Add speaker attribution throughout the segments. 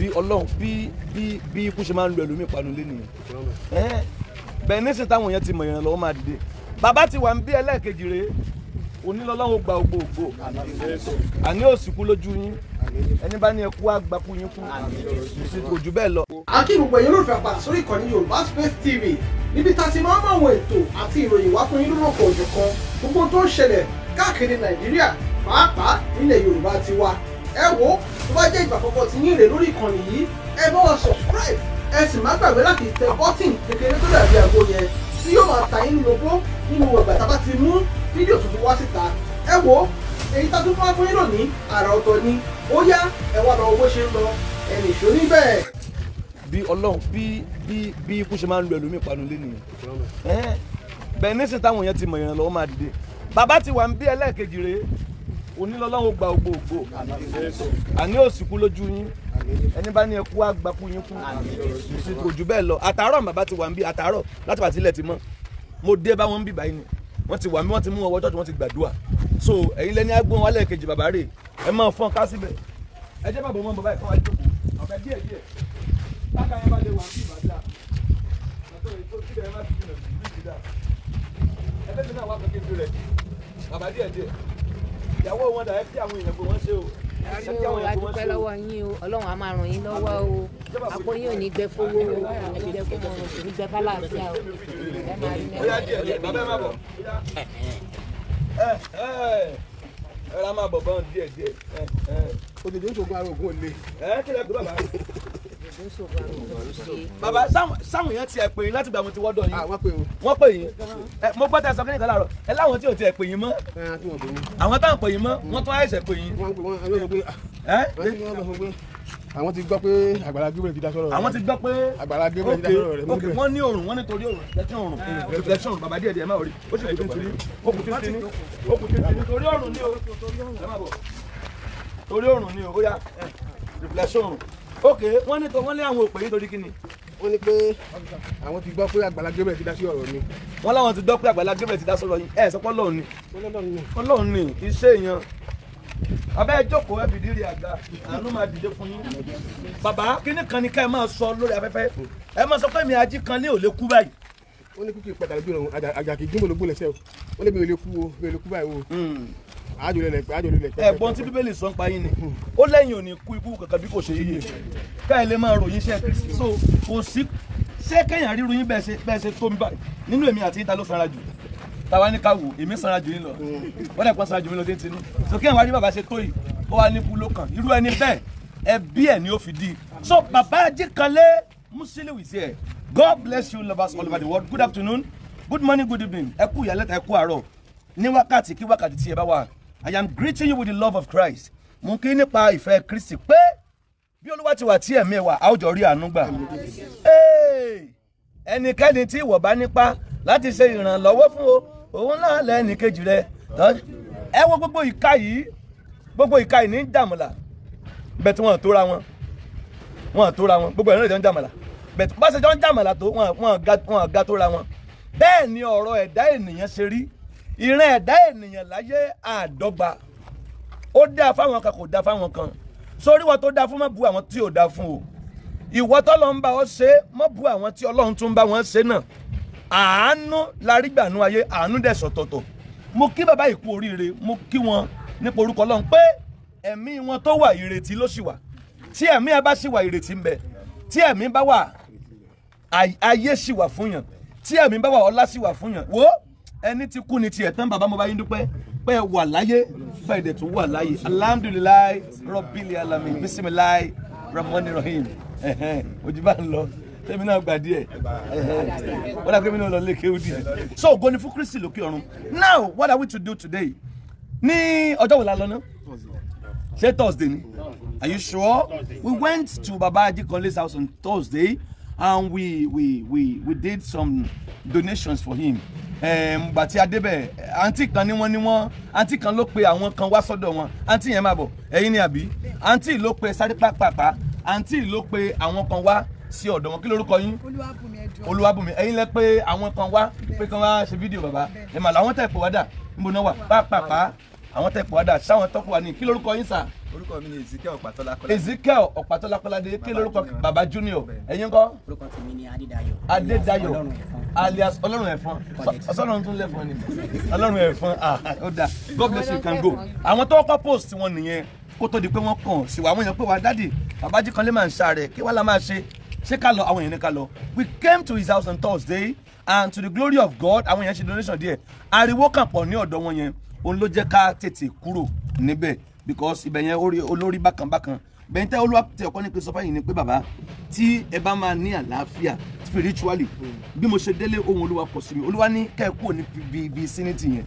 Speaker 1: Bí Ọlọ́run bí ikú ṣe máa ń lu ẹlòmíì panu lé nìyẹn. Bẹ́ẹ̀ nísìnyí táwọn èèyàn ti mọ̀, ìrànlọ́wọ́ máa dìde. Bàbá ti wà ń bí ẹlẹ́ẹ̀kejì rèé. Onílọ́lọ́run gba ògbóògbò, àní òsìkú lójú yín. Ẹni bá ní ẹkú àgbàkú yín kú, kò jù bẹ́ẹ̀ lọ.
Speaker 2: A kí gbogbo ẹ̀yin olólùfẹ́ padà sórí ìkànnì Yorùbá Space TV, níbi tá a ti máa ń mú àwọn ètò àti ìròyìn wá fún yín lórúkọ òjọ̀kan, gbogbo tó ń ṣẹlẹ̀ káàkiri Nàìjíríà, pàápàá nílẹ̀ Yorùbá ti wa. Ẹ wo, tó bá jẹ́ ìgbà àkọ́kọ́ tí yín rè lórí ìkànnì yìí, ẹ bá wa subscribe, ẹ sì má gbàgbé láti tẹ button kékeré tó dàbí àgbo yẹn, tí yóò máa ta yín lóbó nínú ìgbà tá a bá ti mú fídíò tuntun wá síta. Ẹ wo, èyí tá a tún wá fún yín lónìí, àrà ọ̀tọ̀ ni. Ó yá, ẹ wá lọ bó ṣe ń lọ, ẹ nìṣó níbẹ̀.
Speaker 1: Bí Ọlọ́run bí ikú ṣe máa ń lu ẹlòmíì panu lé nìyẹn. Bẹ́ẹ̀ nísìnyí táwọn èèyàn ti mọ̀, ìrànlọ́wọ́ máa dìde. Bàbá ti wà ń bí ẹlẹ́ẹ̀kejì rèé. Onílọ́lọ́run gba ògbóògbò, àní òsìkú lójú yín. Ẹni bá ní ẹkú àgbàkú yín kú, kò jù bẹ́ẹ̀ lọ. Àtàárọ̀ bàbá ti wà ń bí, àtàárọ̀ láti pàtí ilẹ̀ ti mọ́. Mo dé bá wọn ń bí báyìí ni wọ́n ti wà mí, wọ́n ti mú ọwọ́ church, wọ́n ti gbàdúrà. So ẹ̀yin lẹ́ni agbóhùn wálẹ̀ kejì. Bàbá rè, ẹ máa fọ́n ká síbẹ̀. Ẹ jẹ́ bàbá ọmọ bàbá ìfọ́n wá jókòó ọ̀fẹ́ díẹ̀ díẹ̀. Bákan yẹn bá lè wà bí ìbàdà lọ́tọ̀ èyí tó síbẹ̀, ẹ má ti jìnnà jù bí ìdá. Ẹgbẹ́ mi náà wà kékeré rẹ̀. Bàbá, díẹ̀ díẹ̀. Ìyàwó wọn dà, ẹ kí àwọn èèyàn pé wọ́n ṣe o.
Speaker 3: Ṣé o, adúpẹ́ lọ́wọ́ yín o. Ọlọ́run á máa ràn yín lọ́wọ́ o. Àpò yín ò ní gbẹ fowó o, ò ní gbẹ fowó o, kò ní gbẹ fálàáfíà o. Ẹ máa rí.
Speaker 1: Ó yá, díẹ̀ díẹ̀. Bàbá, ẹ má bọ̀. Ẹ ẹ ẹ ra, máa bọ̀ bọ́n díẹ̀ díẹ̀. Ẹ ẹ.
Speaker 4: Òjòjò ń ṣògùn ara ògùn olè.
Speaker 1: Ẹ kí lẹ gbé, bàbá? Bàbá, sáwọn èèyàn tiẹ̀ pè yín láti gbà mo ti wọ́dọ̀ yín?
Speaker 4: Àwọn pé o.
Speaker 1: Wọ́n pè yín. Ẹ mo gbọ́ tẹ sọ kí nìkan láàárọ̀, ẹ láwọn tí ò tiẹ̀ pè yín mọ́.
Speaker 4: Ẹ tí wọ́n pè mí.
Speaker 1: Àwọn táwọn pè yín mọ́, wọ́n tún àìsẹ̀ pè yín.
Speaker 4: Wọ́n pè wọ́n, àwọn sọ pé
Speaker 1: Ẹ
Speaker 4: wọ́n sọ pé àwọn ti gbọ́ pé Àgbàlá Gabriel ti dá sọ́rọ̀ rẹ̀.
Speaker 1: Àwọn ti gbọ́ pé
Speaker 4: Àgbàlá Gabriel ti dá sọ́rọ̀ rẹ̀.
Speaker 1: Ok, wọ́n ní òrùn, wọ́n ní torí òrùn, reflection òrùn, reflection òrùn. Bàbá, díẹ̀ díẹ̀, má rí. Ó sì kù tuntun, ó kù tuntun, ó kù tuntun, torí òrùn ni o. Ẹ má bọ̀, torí òrùn ni o. Ó yá, reflection òrùn. Ok, wọ́n ní wọ́n ní àwọn òpè yín torí kíni?
Speaker 4: Wọ́n ní pé àwọn ti gbọ́ pé Àgbàlá Gabriel ti dá sí ọ̀rọ̀ mi.
Speaker 1: Wọ́n láwọn ti gbọ́ pé Àgbàlá Gabriel ti dá sọ́rọ̀ yín. Ẹ sọ pé Ọlọ́run ni.
Speaker 4: Wọ́n lọ́dọ̀ ni.
Speaker 1: Ọlọ́run ni, kì í ṣe èèyàn. Bàbá, ẹ jókòó, ẹ fìdí rí àga. Àánú máa dìde fún yín. Bàbá, kíní kan ni ká ẹ máa sọ lórí afẹ́fẹ́. Ẹ máa sọ pé mi ají kan lé ò lè kú báyìí.
Speaker 4: Wọ́n ní kúkú ìpàdé àdúgbò ọ̀hún, àjà kì í gún mọ̀lógún lẹ́sẹ̀ o. Wọ́n ní mi ò lè kú o, mi ò lè kú báyìí o. Àjò lẹ̀ pẹ́, àjò lẹ̀ pẹ́.
Speaker 1: Ẹ̀gbọ́n tí Bíbélì sọ ń pa yín ni ó lẹ́yìn ò ní kú ikú kankan bí kò ṣe yíyẹ, ká ẹ lè máa ròyìn iṣẹ́ Kristi. So kò sí ṣé kéèyàn ríru yín bẹ́ẹ̀ ṣe tó mi báyìí. Nínú èmi àti yín, ta ló sanra jù? Táwa ní ká wò, èmi sanra jù yín lọ, wọ́n dẹ̀ pọ́n sanra jù mí lọ tí ń tinú. So kéèyàn wá rí bàbá ṣe tó yìí, ó wá ní kú ló kàn. Irú ẹni bẹ́ẹ̀, ẹbí ẹ̀ ni ó fi di. So bàbá Ajíkanlé Musiliu is here. God bless you, lovers all over the world. Good afternoon, good morning, good evening. Ẹ kú ìyálẹ́ta, ẹ kú àárọ̀, ní wákàtí kí wákàtí tí ẹ bá wà. I am greeting you with the love of Christ. Mo kí nípa ìfẹ́ Kristi pé bí Olúwa ti wà tí ẹ̀mí ẹ̀ wà, a ó jọ rí àánú gbà. Hey! Ẹnikẹ́ni tí ìwọ bá nípa láti ṣe ìrànlọ́wọ́ fún o, òun náà lẹ́ni kejì rẹ̀. Ẹ wo gbogbo ìka yìí, gbogbo ìka yìí ní jàmùlà bẹ́ẹ̀ tí wọ́n tóra wọn, wọ́n tóra wọn. Gbogbo ẹ̀rọ ìjọ ń jàmàlà bẹ́ẹ̀ tí bá ṣe jọ ń jàmàlà tó, wọ́n ga tóra wọn. Bẹ́ẹ̀ ni ọ̀rọ̀ ẹ̀dá ènìyàn ṣe rí. Ìran ẹ̀dá ènìyàn láyé àdọ́gba. Ó dáa fáwọn kan, kò dáa fáwọn kan. Sórí wọn tó dáa fún, má bu àwọn tí ò dáa fún o. Ìwọ tọ́lọ́ ń bá ọ ṣe, má bu àwọn tí Ọlọ́run tún bá wọn ṣe náà. Àánú la rí gbànú ayé, àánú dẹ̀ sọ̀tọ̀tọ̀. Mo kí bàbá yìí kú oríire. Mo kí wọn nípa orúkọ Ọlọ́run pé ẹ̀mí wọn tó wà, ìrètí ló sì wà. Tí ẹ̀mí ẹ bá sì wà, ìrètí ń bẹ. Tí ẹ̀mí bá wà, ayé sì wà fún yàn. Tí ẹ̀mí bá wà, ọlá sì wà fún yàn. Wo, ẹni tí kú ni tiẹ̀ tán. Bàbá, mo bá yín dúpẹ́ pé ẹ wà láyé, pé ẹ dẹ̀ tún wà láyé. Alhamdulillahi rabbil alamin, bisimilahi rahmani rahim. Ojú bá ń lọ, tẹ́mi náà gbà díẹ̀. Wọ́n dà pé mi náà lọ lé kéwú díẹ̀. So ògo ni fún Kristi lókè ọ̀run. Now, what are we to do today? Ní ọjọ́ wo la lọ náà? Ṣé Thursday ni? Are you sure? We went to Baba Ajikanle's house on Thursday and we did some donations for him. Gbàtí adébẹ̀, àǹtí kan ní wọ́n ní wọ́n, àǹtí kan ló pe àwọn kan wá sọ́dọ̀ wọn. Àǹtí yẹn, máa bọ̀. Ẹ̀yin ni àbí? Àǹtí ló pe sáré pápápá. Àǹtí ló pe àwọn kan wá sí ọ̀dọ̀ wọn. Kí lorúkọ yín?
Speaker 5: Olúwàbùnmi Ẹ̀dùn.
Speaker 1: Olúwàbùnmi, ẹ̀yin lẹ pé àwọn kan wá pé kán wá ṣe fídíò bàbá. Ẹ mà làwọn tẹ̀ pé wá dà, níbo náà wà? Pápápá, àwọn tẹ̀ pé wá dà, sáwọn tọ́kù wá ní. Kí lorúkọ yín, sà?
Speaker 5: Orúkọ mi ni Ezekiel Ọ̀pátọ́lá Kọ́lá.
Speaker 1: Ezekiel Ọ̀pátọ́lá Kọ́ládé, kí lórúkọ baba Junior? Ẹ̀yin ńkọ́?
Speaker 6: Orúkọ tèmi ni Adédayọ̀.
Speaker 1: Adédayọ̀
Speaker 6: Ọlọ́run ẹ̀fọn.
Speaker 1: Alias Ọlọ́run ẹ̀fọn. Ọlọ́run tún lẹ́fọn ni Ọlọ́run ẹ̀fọn. Ah, ó dáa, God bless you, you can go. Àwọn tó kọ́ post wọn nìyẹn kó tó di pé wọ́n kàn sí wa. Àwọn èèyàn pé wá, "Daddy, bàbá Ajíkanlé máa ń ṣàárẹ̀, kí wàá la máa ṣe? Ṣé ká lọ?" Àwọn èèyàn ní ká lọ. We came to his house on Thursday and to the glory of God, àwọn èèyàn ṣe donation díẹ̀. Ariwo kàn pọ̀ ní ọ̀dọ̀ wọn yẹn, òun ló jẹ́ ká tètè kúrò níbẹ̀ because ibẹ̀ yẹn orí olórí bákan bákan. Bẹ́ẹ̀ tẹ́ Olúwa tẹ ọkọ ní pé sọ fẹ́yìn ni pé bàbá, tí ẹ bá máa ní àlàáfíà spiritually, bí mo ṣe délé, ohun Olúwa kọ sí mi. Olúwa ní kẹ́ ẹ kúrò ní vicinity yẹn,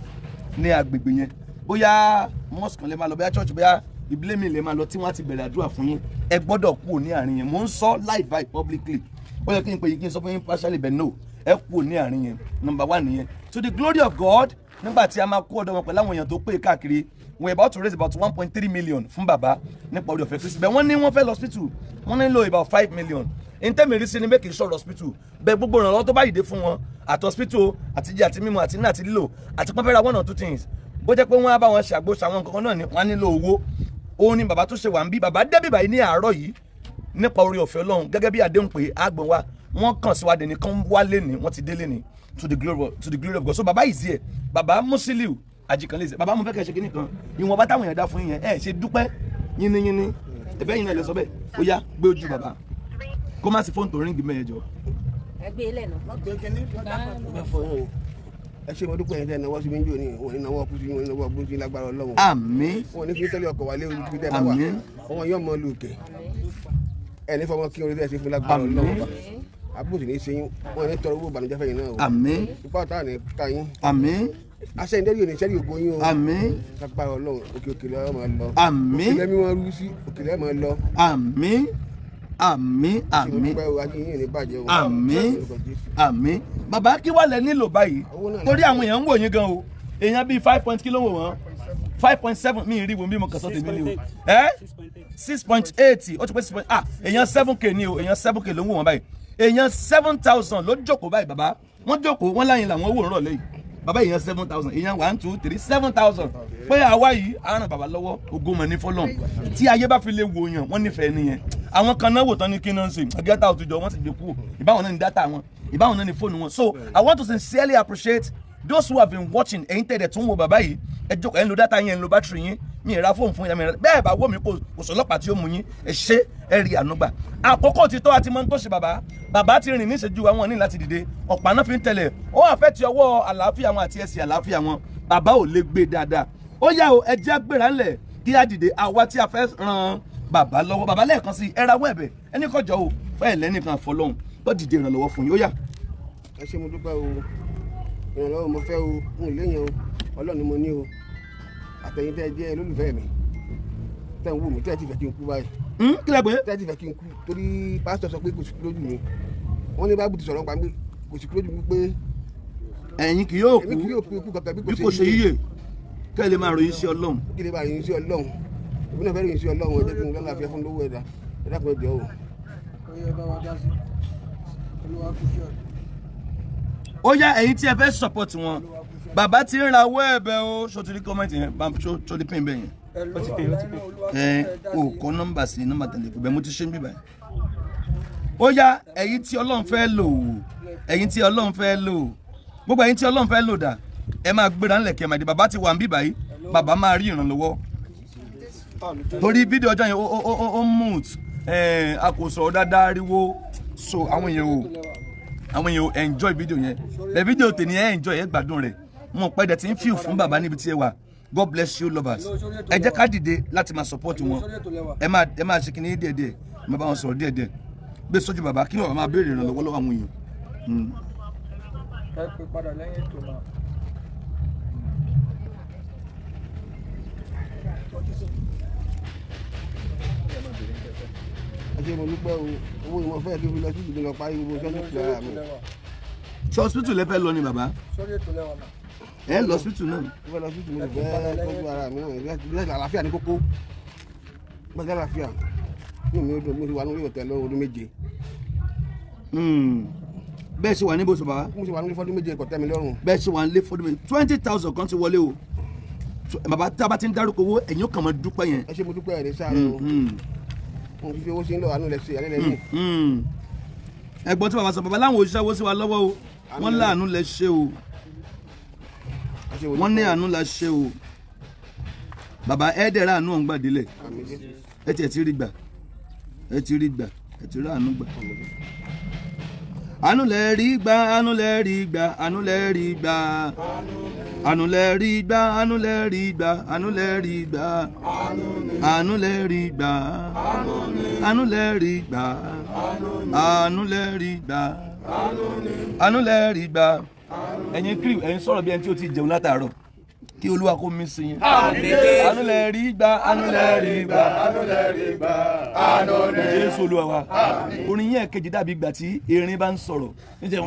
Speaker 1: ní agbègbè yẹn. Bóyá mosque kan lè máa lọ, bóyá church, bóyá ìbílẹ̀ mi lè máa lọ tí wọ́n á ti bẹ̀rẹ̀ àdúrà fún yín. Ẹ gbọ́dọ̀ kúrò ní àárín yẹn. Mò ń sọ live by publicly. Ó yẹ kí n pè yín kí n sọ fún yín partially, but no, ẹ kúrò ní àárín yẹn. Number one nìyẹn. To the glory of God, nígbà tí a máa kó ọ̀dọ̀ wọn pẹ̀lú àwọn èèyàn tó pè káàkiri, we were about to raise about 1.3 million fún bàbá nípa orí ọ̀fẹ́ Kristi. Bẹ́ẹ̀ wọ́n ní wọ́n fẹ́ lọ hospital, wọ́n nílò about 5 million. Ntẹ́mi sí ni make sure hospital bẹ́ẹ̀, gbogbo ìrànlọ́wọ́ tó bá yìí dé fún wọn, àti hospital, àti jíjẹ àti mímu, àti iná àti lílò, àti pọ́n fẹ́ ra one or two things, bó jẹ́ pé wọ́n á bá wọn ṣàgbo ṣàwọn nǹkan kan náà ni wọ́n á nílò owó. Òun ni bàbá tó ṣe wà ń bí. Bàbá débì báyìí ní àárọ̀ yìí nípa orí ọ̀fẹ́ Ọlọ́run, gẹ́gẹ́ bí àdéhùn pé àgbọ̀n wa wọ́n kàn sí wa dé nìkan wá lé ní wọ́n ti délé ní to the glory of God. So bàbá is here. Bàbá Musiliu Ajikanle is here. Bàbá, mo fẹ́ kẹ́ ṣe kíní kan. Ìwọ̀nba táwọn èèyàn dá fún yín yẹn, ẹ ṣe dúpẹ́ yínníyínní. Ẹ̀bẹ́ yín náà lè sọ bẹ́ẹ̀. Ó yá, gbé ojú bàbá kó má sí fóònù tó ring mẹ́ẹ̀jọ.
Speaker 3: Ẹ gbé ilẹ̀ náà.
Speaker 4: Ẹ ṣe, mo dúpẹ́. Yẹn tẹ́ ẹ náwó sí mi ń jò ní wọn ní náwó kú sí wọn ní náwó ọgbọ́n sí lágbára Ọlọ́run.
Speaker 1: Àmín.
Speaker 4: Wọn ní fi tẹ́lẹ̀ ọkọ̀ wálé ojú tẹ́ ẹ bá wà.
Speaker 1: Àmín.
Speaker 4: Ọmọ yóò mọ lùkẹ́ ẹ ní fọmọ kí orí tẹ́ ẹ ṣe fún lágbára
Speaker 1: Àmín.
Speaker 4: Ọlọ́run bá àbúrò sì ní í ṣe yín. Wọn ní tọrọ owó ìbànújẹ́ fẹ́yìn náà o.
Speaker 1: Àmín.
Speaker 4: Ipá ọ̀tá ní ká yín.
Speaker 1: Àmín.
Speaker 4: Aṣẹ́yìndẹ́rì ò ní sẹ́rí ògo yín o.
Speaker 1: Àmín.
Speaker 4: Lágbára Ọlọ́run, òkè òkè lọ́wọ́ máa lọ.
Speaker 1: Àmín.
Speaker 4: Òkè lẹ́mí wọn rú sí, òkè lẹ́mí wọn lọ.
Speaker 1: Àmín, àmín, àmín.
Speaker 4: Ṣé mo dúpẹ́ o, ayé yín ò ní bàjẹ́ o.
Speaker 1: Àmín.
Speaker 4: Lórúkọ Jésù.
Speaker 1: Àmín. Bàbá, kí wàá lẹ nílò báyìí?
Speaker 4: Owó náà.
Speaker 1: Torí àwọn èèyàn ń wò yín gan o. Èèyàn bíi five point, kí ló ń wò wọ́n? 5.7. Mi ì rí wo bí mo kàn sọ tèmi ni o. Ẹ 6.8, ó ti pé six point, ah, èèyàn 7K ni o. Èèyàn 7K ló ń wò wọ́n báyìí. Èèyàn 7,000 ló jókòó báyìí. Bàbá, wọ́n jókòó, wọ́n láyìn làwọn wò ń rọ̀lẹ́ yìí. Bàbá, èèyàn 7,000, èèyàn one two three 7,000 pé àwa yìí á ràn bàbá lọ́wọ́. Ògo mọ̀ ní fọlọ́n. Tí ayé bá fi lè wò yàn, wọ́n nífẹ̀ẹ́ nìyẹn. Àwọn kan náà wò tán ní kí náà ń ṣe gẹ́tà òtújọ, wọ́n sì gbé kúrò. Ìbáwọn náà ní data wọn, ìbáwọn náà ní fóònù wọn. So I want to sincerely appreciate those who have been watching. Ẹ̀yin tẹ̀lé tún wo bàbá yìí, ẹ jókòó, ẹ ń lo data yín, ẹ ń lo battery yín. Mi ì ra fóònù fún yín, mi ì ra bẹ́ẹ̀ bá wò mí. Kò sọlọ́pàá tí ó mú yín. Ẹ ṣe, ẹ rí àánú gbà. Àkókò ti tó àti mọ́ tó ṣe bàbá. Bàbá ti rìn níṣẹ́jú àwọn ní láti dìde. Ọ̀pá náà fi ń tẹ̀lẹ̀. Ó wà fẹ́ ti ọwọ́ àlàáfíà wọn àti ẹsẹ̀ àlàáfíà wọn, bàbá ò lè gbé dáadáa. Ó yá o, ẹ jẹ́ gbéra ńlẹ̀ kí á dìde, àwa tí a fẹ́ ran bàbá lọ́wọ́. Bàbá, lẹ́ẹ̀kan sí, ẹ rawọ́ ẹ̀bẹ̀ ẹnì kọjọ o, fẹ́ẹ̀ lẹ́nìkan fọlọ́hún tó dìde ìrànlọ́wọ́ fún yín. Ó yá.
Speaker 4: Ẹ ṣé, mo dúpẹ́ o. Ìrànlọ́wọ́ mo fẹ́ o, n ò léèyàn o, Ọlọ́run ni mo ní o. Àtẹ̀yìn tẹ́ ẹ jẹ́ olólùfẹ́ mi, tẹ́ ń wò mí, tẹ́ ẹ ti fẹ́ kí n kú báyìí.
Speaker 1: Kí lẹ pé?
Speaker 4: Tẹ́ ẹ ti fẹ́ kí n kú, torí pásítọ̀ sọ pé kò sí kú lójú mi. Wọ́n ní báìbù ti sọ̀rọ̀ nípa pé kò sí kú lójú mi, pé
Speaker 1: ẹ̀yin kì yóò
Speaker 4: èmi kì
Speaker 1: kú
Speaker 4: yóò kú ikú kankan
Speaker 1: bí kò ṣe yíyè, kẹ́ ẹ lè máa ròyìn sí Ọlọ́run.
Speaker 4: Kí lè bá ròyìn sí Ọlọ́run. Èmi náà fẹ́ ròyìn sí Ọlọ́run. Ẹ jẹ́ kí n lálàáfíà fún lówó ẹ̀dá. Ẹ dákun, ẹ jọ̀ọ́ o.
Speaker 2: Oyè bá wa dá sí. Olúwa kú sí ọ̀rọ̀.
Speaker 1: Ó yá, ẹ̀yin tí ẹ fẹ́ support wọn, bàbá tí ń rawọ́ ẹ̀bẹ̀ o. Ṣó ti rí comment yẹn? Bá ṣó ti pín bẹ́ẹ̀ yẹn?
Speaker 2: Ó ti pín, ó ti pín.
Speaker 1: Ẹ o kọ nọ́mbà sí nọ́mbà tẹ̀lé pé bẹ́ẹ̀ mo ti ṣe ń bí báyìí. Ó yá, ẹ̀yin tí Ọlọ́run fẹ́ lò, ẹ̀yin tí Ọlọ́run fẹ́ lò, gbogbo ẹ̀yin tí Ọlọ́run fẹ́ lò dà, ẹ máa gbéra ńlẹ̀ kí ẹ máa di. Bàbá ti wà ń bí báyìí. Bàbá máa rí ìrànlọ́wọ́ torí fídíò ọjọ́ yẹn ó mute ẹ̀, a kò sọ̀rọ̀ dáadáa, ariwo. So àwọn èèyàn ò enjoy fídíò yẹn. Bẹ́ẹ̀ fídíò tèmi ẹ enjoy, ẹ gbádùn rẹ̀. Mo pẹ́ dẹ̀ tí ń feel fún bàbá níbi tí ẹ wà. God bless you, lovers. Ẹ jẹ́ ká dìde láti máa support wọn. Ẹ máa ṣe kìnìún díẹ̀díẹ̀, ẹ máa bá wọn sọ̀rọ̀ díẹ̀díẹ̀. Gbé sójú bàbá kí bàbá máa béèrè ìrànlọ́wọ́ lọ́wọ́ àwọn èèyàn.
Speaker 2: Ẹ pè padà lẹ́yìn ètò náà.
Speaker 4: Ẹ ṣé, mo dúpẹ́ o. Owó ni mo fẹ́ kí n fi lọ sí ìdílé lọ parí gbogbo sọ́ọ̀tì ara mi.
Speaker 1: Ṣé hospital lẹ fẹ́ lọ ni, bàbá?
Speaker 2: Sórí ètò lẹ́wà náà.
Speaker 1: Ẹ lọ hospital náà.
Speaker 4: Mo fẹ́ lọ sí ìdílé, mo fẹ́ tọ́jú ara mi náà. Ìbílẹ̀ àlàáfíà ní kókó gbọ́dọ̀ àlàáfíà inú mi ó dùn. Mo ti wà ní orí ọ̀tẹ̀ lọ́rùn ọdún 7.
Speaker 1: Bẹ́ẹ̀ ṣe wà níbo sọ, bàbá?
Speaker 4: Mo ti wà ní fọ́dún 7, kò tẹ́ mi lọ́rùn.
Speaker 1: Bẹ́ẹ̀ ṣe wà ní lé fọdún méjì. 20,000 kan ti wọlé o. Bàbá tá a bá ti ń dárúkọ owó ẹ̀yin ó kàn máa dúpẹ́ yẹn.
Speaker 4: Ẹ ṣé mo dúpẹ́, ẹ̀ ní sáré o. Mo fi owó sí ń lọ, àánú lẹ ṣe, àánú lẹ ní.
Speaker 1: Ẹ̀gbọ́n tí bàbá sọ, bàbá láwọn òṣìṣẹ́ owó sí wa lọ́wọ́ o, wọ́n láàánú lẹ ṣe o.
Speaker 4: Ẹ ṣé mo
Speaker 1: Wọ́n ní
Speaker 4: dúpẹ́.
Speaker 1: àánú la ṣe o. Bàbá ẹ̀ẹ́dẹ̀rẹ̀ àánú ọ̀hún gbàdélẹ̀.
Speaker 4: Àmín Jésù.
Speaker 1: Ẹ tiẹ̀ ti rí gbà, ẹ ti rí gbà, ẹ ti rí àánú gbà. Àánú lẹ rí gbà, àánú lẹ rí gbà, àánú lẹ rí gbà, àánú lẹ rí gbà, àánú lẹ rí gbà, àánú lẹ rí gbà, àánú lẹ rí gbà, àánú lẹ rí gbà, àánú lẹ rí gbà, àánú lẹ rí gbà. Ẹ̀yin kiri, ẹ̀yin sọ̀rọ̀ bí ẹni tí ó ti jẹun látàárọ̀. Kí Olúwa kó mí sí yín. Àánú lẹ rí gbà, àánú lẹ rí gbà, àánú lẹ rí gbà, àánú lẹ. Jésù Olúwa wa. Orin yẹn kejì dàbí ìgbà tí erin bá ń sọ̀rọ̀ níjẹ́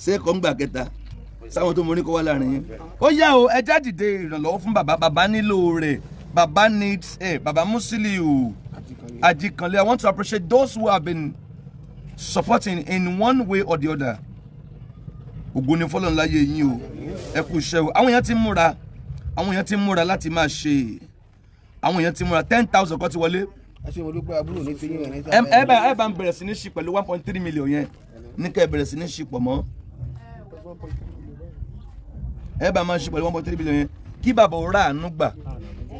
Speaker 1: ṣé kọ́ ń gbà kẹta sáwọn tó mọ orin kọ́ wá láàrin yín. Ó yá o, ẹ já dìde ìrànlọ́wọ́ fún bàbá. Bàbá nílò rẹ̀. Bàbá needs ẹ̀. Bàbá Musiliu Ajikanle, I want to appreciate those who have been supporting in one way or the other. Ògo ni fọlọ́run láyé yín o, ẹ kú iṣẹ́ o. Àwọn èèyàn ti ń múra, àwọn èèyàn ti ń múra láti máa ṣe, àwọn èèyàn ti ń múra. 10,000 kan ti wọlé.
Speaker 4: Ẹ ṣé mo dúpẹ́, àbúrò ní ti yín, ẹ̀ ní
Speaker 1: Ẹ
Speaker 4: sáré.
Speaker 1: ẹ bá ń bẹ̀rẹ̀ sí ní ṣí pẹ̀lú 1.3 million yẹn ní kẹ́ ẹ bẹ̀rẹ̀ sí ní ṣí pọ̀ mọ́. Ẹ bá máa ṣí pẹ̀lú 1.3 million yẹn kí bàbá ò rà àánú gbà,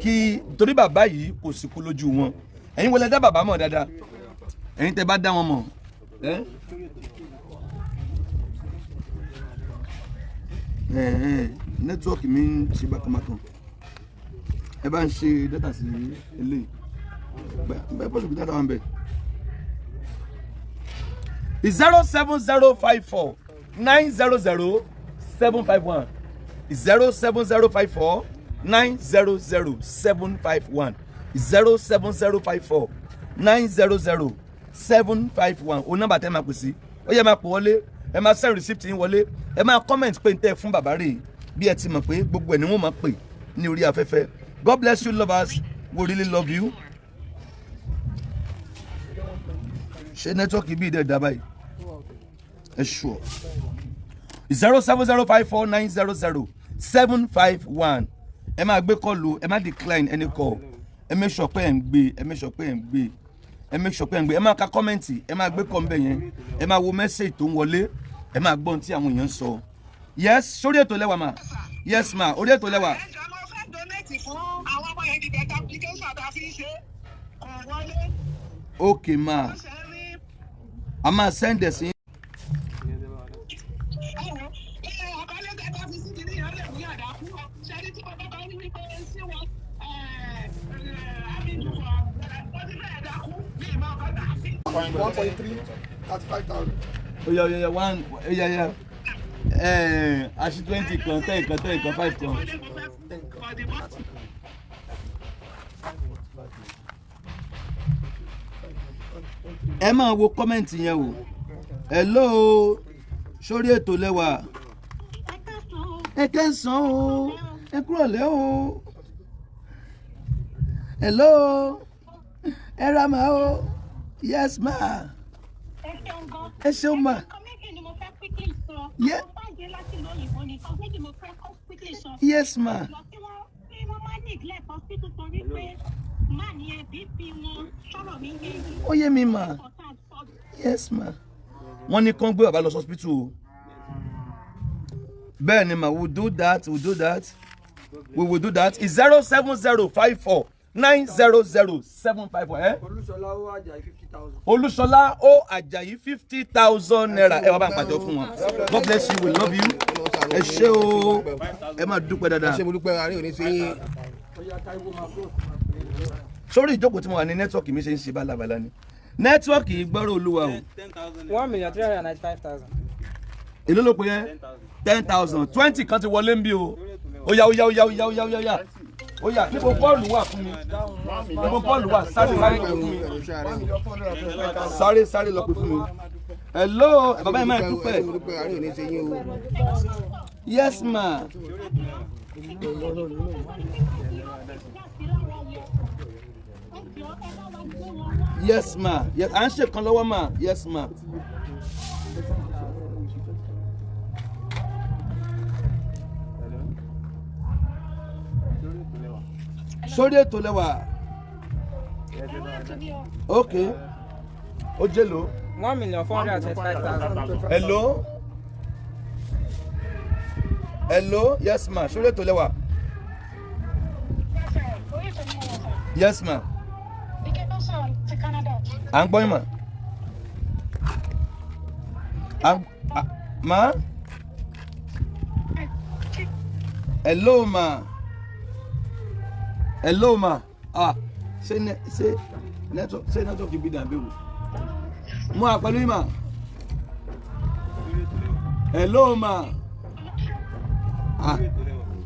Speaker 1: kí torí bàbá yìí kò sì kú lójú wọn. Ẹ̀yin wọlé dá bàbá mọ̀ dáadáa, ẹ̀yin tẹ́ bá dá wọn mọ̀ ẹ́. Ẹ network mi ń ṣe bákanbákan. Ẹ bá ń ṣe data sí eléyìí bẹ́ẹ̀ pọ̀jù kí data wà ń bẹ̀. 07054900751, 07054900751, 07054900751. O nọ́mbà tẹ́ máa pè sí. Ó yẹ máa pè wọlé, ẹ máa send receipt yín wọlé, ẹ máa comment pé n tẹ́ fún bàbá rè. Bí ẹ ti mọ̀ pé gbogbo ẹ̀ ni wọ́n máa pè ní orí afẹ́fẹ́. God bless you, lovers. We really love you. Ṣé network bí ìdẹ́ dábàá yìí? Ẹ ṣùọ́. 07054900751. Ẹ máa gbé call, ẹ má decline any call. Ẹ make sure pé ẹ ń gbé, ẹ make sure pé ẹ ń gbé, ẹ make sure pé ẹ ń gbé. Ẹ máa ka comment, ẹ máa gbé call ńbẹ̀ yẹn, ẹ máa wo message tó ń wọlé, ẹ máa gbọ́n tí àwọn èèyàn ń sọ. Yes, sórí ètò lẹ́wà ma. Yes ma, orí ètò lẹ́wà.
Speaker 6: Ẹ jọ̀ọ́, mo fẹ́ donate fún àwọn ọmọ yẹn, dìbẹ̀ application tá a fi ń ṣe kò wọlé.
Speaker 1: Ok ma.
Speaker 6: Ó ṣe é rí.
Speaker 1: A máa send ẹ̀ sí.
Speaker 6: Ẹ̀wọ̀n ẹ̀ àkọlé tẹ́tà fi sí kìíní yẹn lè mú yàrá kú. Ṣẹ́ni tí mo kọ́kọ́ ní wípé sí wọn àmì ìdúró wọ́n ti fẹ́ẹ̀ dákú ní ìmọ̀ ọkọ̀ tàbí.
Speaker 2: 1.3 35,000.
Speaker 1: Oya oya one, oya oya ẹ aṣí 20 kan, 10 kan, 10 kan, 5 kan.
Speaker 6: For the month.
Speaker 1: Ẹ máa wo comment yẹn o. Hello, sórí ètò lẹ́wà. Ẹ kẹsàn-án o, ẹ kúrọ̀lẹ́ o. Hello, ẹ ra màá o. Yes ma.
Speaker 7: Ẹ ṣeun gan.
Speaker 1: Ẹ ṣeun ma.
Speaker 7: Nǹkan méjì ni mo fẹ́ quickly sọ.
Speaker 1: Yeah.
Speaker 7: Mo bàjẹ́ láti ìlú òyìnbó ni, nǹkan méjì mo fẹ́ kọ́ quickly sọ.
Speaker 1: Yes ma.
Speaker 7: Lọ tí wọ́n máa neglect hospital torí pé má ní ẹ BP wọn sọ̀rọ̀ mi yé yìí.
Speaker 1: Ó yé mi ma.
Speaker 7: Important
Speaker 1: Yes ma. Wọ́n ní kán gbé bàbá lọ hospital o. Bẹ́ẹ̀ ni ma, we will do that, we will do that, we will do that. 07054900751. Eh?
Speaker 2: Olúṣọlá ó Àjàyí 50,000.
Speaker 1: Olúṣọlá ó Àjàyí 50,000 naira. Ẹ wá bá ń pàtó fún wọn. God bless you, we love you. Ẹ ṣé o, ẹ máa dúpẹ́
Speaker 4: Ẹ
Speaker 1: dáadáa.
Speaker 4: ṣé mo dúpẹ́, àárín òní sí yín.
Speaker 2: Ọya Táíwò máa bọ̀.
Speaker 1: Sórí ìjókòó tí mo wà ní network mi ṣe ń ṣe bálabàla ni network yìí. Gbọ́rọ̀ Olúwa o.
Speaker 8: 1,395,000.
Speaker 1: Èló ló pe yẹn? 10,000. 20 kan ti wọlé ń bí o. Ó yá, ó yá, ó yá, ó yá, ó yá, ó yá, ó yá. Níbo bọ́ọ̀lù wà fún mi? Níbo bọ́ọ̀lù wà? Sáré, sáré lọ pè fún mi. Sáré, sáré lọ pè fún mi. Hello, bàbá yẹn, máa dúpẹ́.
Speaker 4: Ẹ ṣé mo dúpẹ́, àárín òní sí yín o.
Speaker 1: Yes ma. Yes ma, yes, à ń ṣe kan lọ́wọ́ ma. Yes ma. Sórí ètò lẹ́wà. Ok. Ó jẹ́ lò.
Speaker 8: 1,425,000.
Speaker 1: Hello. Hello. Yes ma. Sórí ètò lẹ́wà. Yes ma. À ń gbọ́ yín ma. Ma. Hello ma. Hello ma. Ah, ṣé network ṣé network bí dàbí wò. Mo à pẹ̀lú yín ma. Hello ma. Ah,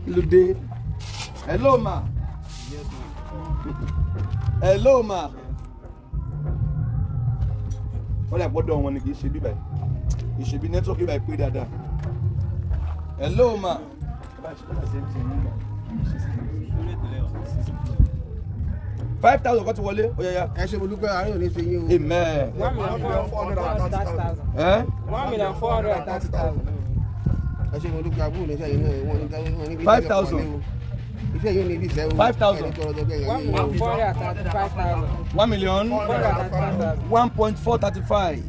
Speaker 1: kí ló dé? Hello ma. Hello ma. Wọ́n lè gbọ́dọ̀ wọn ni kì í ṣe bíbáyìí. Kì í ṣe bí network bíbáyìí pé dáadáa. Hello ma. 5,000 kan ti wọlé ó yá yá.
Speaker 4: Ẹ ṣe mo dúpẹ́ àárín òní ṣe yín o.
Speaker 1: Amen.
Speaker 8: 1,430,000. 1,430,000.
Speaker 4: Ẹ ṣe mo dúpẹ́ àbúrò ní sẹ́yìn náà wọ́n ní
Speaker 1: 5,000.
Speaker 4: Iṣẹ́ yóò ní ibi ìṣẹ́ o.
Speaker 1: 5,000.
Speaker 8: 1,435,000.
Speaker 1: 1,435,000. 1.435.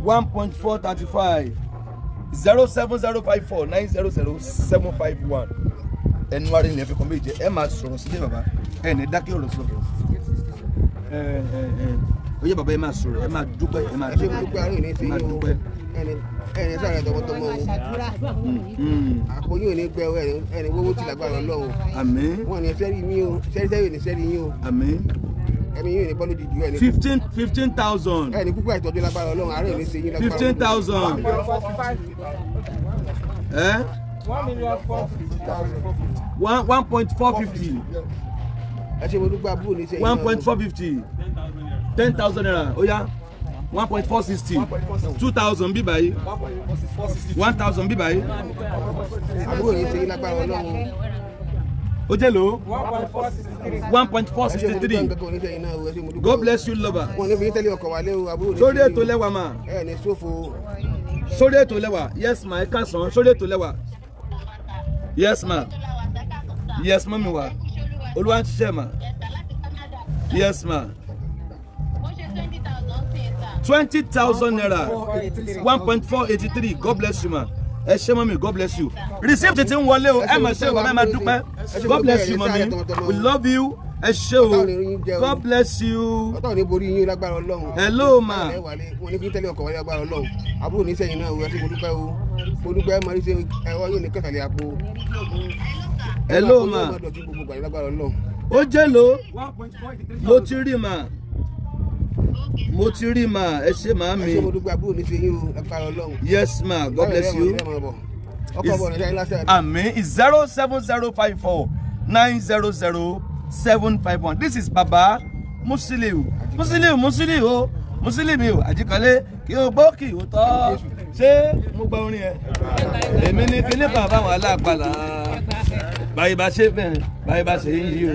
Speaker 1: 1.435. 07054 900 751. Ẹnu ara ilẹ̀ fi kàn méje ẹ máa sọ̀rọ̀ sílé bàbá ẹ ní dákẹ́ ọ̀rọ̀ sọ̀rọ̀. Ó yẹ bàbá ẹ máa sọ̀rọ̀ ẹ máa dúpẹ́ ẹ máa
Speaker 4: Ẹ ṣe mo dúpẹ́ àárín òní ṣe
Speaker 1: ẹ máa
Speaker 4: yín o.
Speaker 1: dúpẹ́.
Speaker 4: Ẹni sáré tọmọtọmọ o. Àpò yóò ní gbẹ ẹni wọ́wọ́ tí lágbára Ọlọ́run.
Speaker 1: Àmín.
Speaker 4: Wọ́n ní sẹ́rí mi o sẹ́rí sẹ́rí ò ní sẹ́rí yín o.
Speaker 1: Àmín.
Speaker 4: Ẹ̀mí yóò ní bọ́ lójijì ẹni.
Speaker 1: 15,000.
Speaker 4: Ẹni kúkú àìtọ́jú lágbára Ọlọ́run àárẹ̀ ò ní ṣe yín lágbára.
Speaker 1: 15,000.
Speaker 8: 1,450,000.
Speaker 1: 1.450.
Speaker 4: Ẹ ṣe mo dúpẹ́ àbúrò ní sẹ́yìn.
Speaker 1: 1.450. 10,000 naira ó yá. 1.460. 2,000 bí báyìí. 1,000 bí báyìí.
Speaker 4: Àbúrò ní sẹ́yìn lágbára Ọlọ́run.
Speaker 1: Ó jẹ́ lò.
Speaker 8: 1.463.
Speaker 1: 1.463. God bless you lover.
Speaker 4: Wọ́n ní fi yín tẹ́lẹ̀ ọkọ̀ wálé o àbúrò ní
Speaker 1: Sórí ètò lẹ́wà ma.
Speaker 4: Ẹ ní ṣòfò.
Speaker 1: Sórí ètò lẹ́wà. Yes ma ẹ káàsán. Sórí ètò lẹ́wà. Yes ma. Yes mọ́mi wa. Olúwa ń ṣiṣẹ́ ma. Yes ma. 20,000 naira. 1.483. God bless you ma. Ẹ ṣé mọ́mi, God bless you. Receipt ti ń wọlé o, ẹ máa ṣe o, bàbá ẹ máa dúpẹ́. God bless you mọ́mi. We love you. Ẹ ṣé o. God bless you.
Speaker 4: Ọ̀tá ò ní borí yín lágbára Ọlọ́run.
Speaker 1: Hello ma.
Speaker 4: Wọ́n ní fi tẹ́lẹ̀ ọkọ̀ wálé lágbára Ọlọ́run. Àbúrò ní sẹ́yìn náà o, ẹ ṣé mo dúpẹ́ o. Mo dúpẹ́ mọ rí ṣe ẹwọ́ yóò ní kẹsàlẹ̀ àpò.
Speaker 1: Hello ma. Ó jẹ́ lò. Mo ti rí ma. Mo ti rí ma. Ẹ ṣé màámi.
Speaker 4: Ẹ ṣé mo dúpẹ́ àbúrò ní sẹ́yìn o lágbára Ọlọ́run.
Speaker 1: Yes ma. God bless you.
Speaker 4: Ọkọ̀ bọ̀ ní sẹ́yìn lásẹ̀.
Speaker 1: Àmín. 07054 900 751. This is Baba Musiliu. Musiliu Musiliu o. Musiliu o. Àjíkọ́lé kí o gbọ́ kí o tọ́. Ṣé mo gba orin yẹn? Èmi ní kíní bàbá wọn aláàpàlà. Báyìí bá ṣe bẹ́ẹ̀ báyìí bá ṣe ń yí o.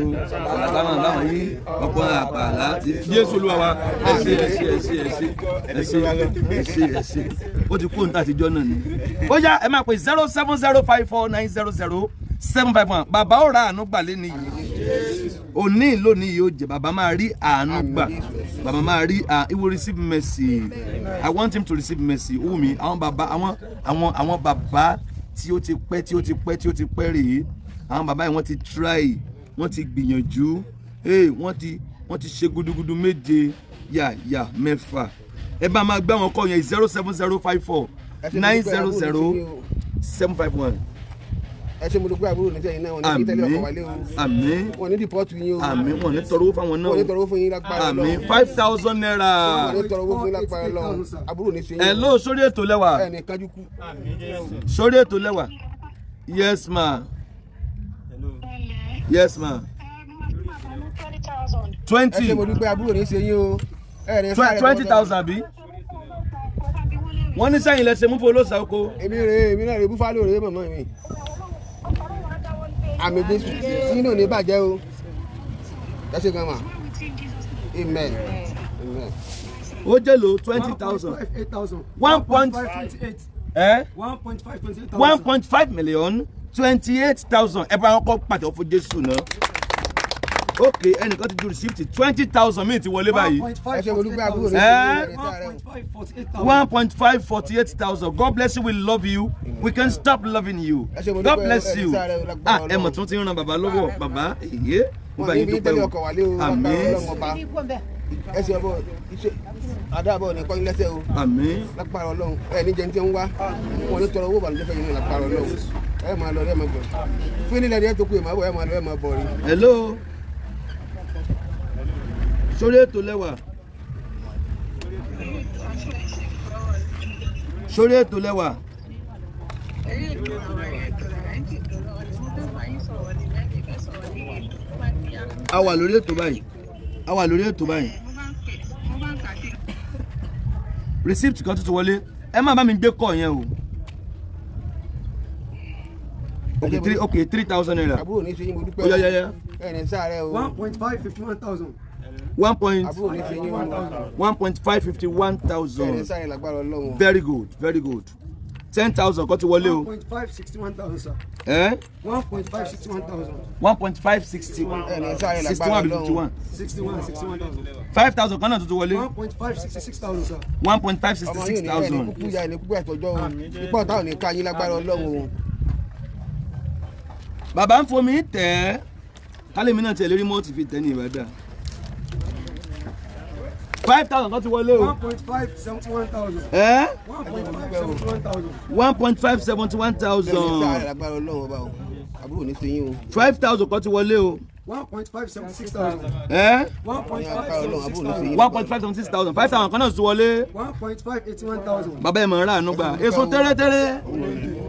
Speaker 1: Àtàwọn àbáwọn yí ọ̀pọ̀ àpàlà. Jésù Olúwa wa. Ẹ ṣé ẹ ṣé ẹ ṣé ẹ ṣé ẹ ṣé ẹ ṣé ẹ ṣé. Ó ti kú òǹtà àtijọ́ náà ni. Ó yá ẹ máa pè 07054 900 751. Bàbá ó ra àánú gbà lé nìyí. Òní lónìí yóò jẹ bàbá máa rí àánú gbà. Bàbá máa rí he will receive mercy. I want him to receive mercy. Ó wù mí àwọn bàbá àwọn bàbá tí ó ti pẹ́ tí ó ti pẹ́ tí ó ti pẹ́ rèé. Àwọn bàbá yìí wọ́n ti try, wọ́n ti gbìyànjú, wọ́n ti ṣe gudugudu méje yà mẹ́fà. Ẹ bá máa gbé àwọn kọ́ yẹn 07054 900 751.
Speaker 4: Ẹ ṣé mo dúpẹ́ àbúrò ní sẹ́yìn náà wọ́n ní fi tẹ́lẹ̀ ọkọ̀ wálé o.
Speaker 1: Àmín.
Speaker 4: Wọ́n ní dìpọ́tù yín o.
Speaker 1: Àmín wọ́n ní tọrọ owó fáwọn náà.
Speaker 4: Wọ́n ní tọrọ owó fún yín lágbára Ọlọ́run.
Speaker 1: Àmín 5,000 naira.
Speaker 4: Wọ́n ní tọrọ owó fún yín lágbára Ọlọ́run. Àbúrò ní sẹ́yìn.
Speaker 1: Hello sórí ètò lẹ́wà.
Speaker 4: Ẹ ní kájú kú.
Speaker 1: Sórí ètò lẹ́wà. Yes ma. Yes ma. 20.
Speaker 4: Ẹ ṣé mo dúpẹ́ àbúrò ní sẹ́yìn o.
Speaker 1: 20,000 àbí? Wọ́n ní sẹ́yìn lẹ́sẹ̀ mú fún olóòsà oko.
Speaker 4: Èmi rèé èmi náà rèé búfálò rèé mọ̀mọ́ mi. Àmì Jésù yín náà ní bàjẹ́ o. Ẹ ṣé gan ma. Amen. Amen.
Speaker 1: Ó jẹ́ lò 20,000. 1.5 1.5 million 28,000. Ẹ bá wọn kọ́ pàtẹ́wọ́ fún Jésù náà. Ok, ẹnìkan ti ju receipt 20,000 míì ti wọlé báyìí.
Speaker 4: Ẹ ṣe mo dúpẹ́, àbúrò ní
Speaker 1: Eh?
Speaker 4: ṣe.
Speaker 1: 1.548 thousand. God bless you. We love you. We can't stop loving you.
Speaker 4: Ẹ ṣé, mo
Speaker 1: God
Speaker 4: dúpẹ́,
Speaker 1: bless
Speaker 4: ẹ
Speaker 1: you.
Speaker 4: sáré o, lágbára
Speaker 1: Ah, ẹ mọ̀
Speaker 4: Ọlọ́run.
Speaker 1: tí wọ́n ti ń ran bàbá lọ́wọ́. Bàbá èyí mo bá
Speaker 4: Wọn ní
Speaker 1: yín
Speaker 4: bí
Speaker 1: dúpẹ́
Speaker 4: tẹ́lẹ̀
Speaker 1: o.
Speaker 4: ọkọ̀ wálé o, lágbára
Speaker 1: Àmín.
Speaker 4: Ọlọ́run ọba. Ẹ ṣe ọbọ iṣẹ́ àdáàbọ̀ ní kọ́ni lẹ́sẹ̀ o.
Speaker 1: Àmín.
Speaker 4: Lágbára Ọlọ́run, ẹ ní jẹun tí ń wá wọn ní tọrọ owó ìbànújẹ́ fẹ́ yín náà, lágbára Ọlọ́run. Ẹ máa lọ, ẹ máa bọ̀ fún nílẹ̀ ní ẹ tó kú, ẹ máa bọ̀, ẹ máa lọ, ẹ máa bọ̀ rí.
Speaker 1: Hello, sórí ètò lẹ́wà, sórí ètò lẹ́wà. A wà lórí ètò báyìí, a wà lórí ètò báyìí. Receipt kan tuntun wọlé, ẹ má bá mi gbé kọ yẹn o. Okay, three, okay, ₦3,000.
Speaker 4: Àbúrò ní ṣe yín, mo dúpẹ́.
Speaker 1: Ó yá, yá, yá.
Speaker 4: Ẹ ní sáré o.
Speaker 8: 1.551 thousand.
Speaker 1: One point
Speaker 4: Àbúrò ní ṣe yín o.
Speaker 1: 1.551
Speaker 4: Ẹ ní
Speaker 1: thousand.
Speaker 4: sáré, lágbára Ọlọ́run.
Speaker 1: Very good, very good. 10,000 kan ti wọlé o.
Speaker 8: 1.561 thousand, sir.
Speaker 1: Eh?
Speaker 8: 1.561 thousand.
Speaker 1: 1.560
Speaker 4: Ẹ ní sáré,
Speaker 1: 61
Speaker 4: lágbára
Speaker 1: àbí 51?
Speaker 4: Ọlọ́run.
Speaker 8: 61, 61,000.
Speaker 1: 5,000 kan náà tuntun wọlé.
Speaker 8: 1.566 thousand, sir.
Speaker 1: 1.566
Speaker 4: Ọmọ yìí ní ẹ ní
Speaker 1: thousand.
Speaker 4: kúkú ya, ẹ ní kúkú ẹ̀tọ́jọ́ o, ipò ọ̀tá ò ní ká yín, lágbára Ọlọ́run o.
Speaker 1: Bàbá ń fomi tẹ̀ ẹ́, kálẹ̀mí náà tẹ̀ lérí mọ́ọ̀tì fi tẹ̀ ní ìbàdàn. 5,000 kan ti wọlé o.
Speaker 8: 1.571 thousand.
Speaker 1: Eh?
Speaker 8: 1.571 thousand.
Speaker 1: 1.571
Speaker 4: Ẹ ní sáré,
Speaker 1: thousand.
Speaker 4: lágbára Ọlọ́run ọba o, àbúrò ní ṣe yín o.
Speaker 1: 5,000 kan ti wọlé o.
Speaker 8: 1.576 thousand.
Speaker 1: Eh?
Speaker 8: 1.576 thousand.
Speaker 1: 1.576 thousand. 5,000 kan náà ti wọlé.
Speaker 8: 1.581 thousand.
Speaker 1: Bàbá ẹ̀ mọ̀ ń ráàánú gbà èso tẹ́rẹ́tẹ́rẹ́.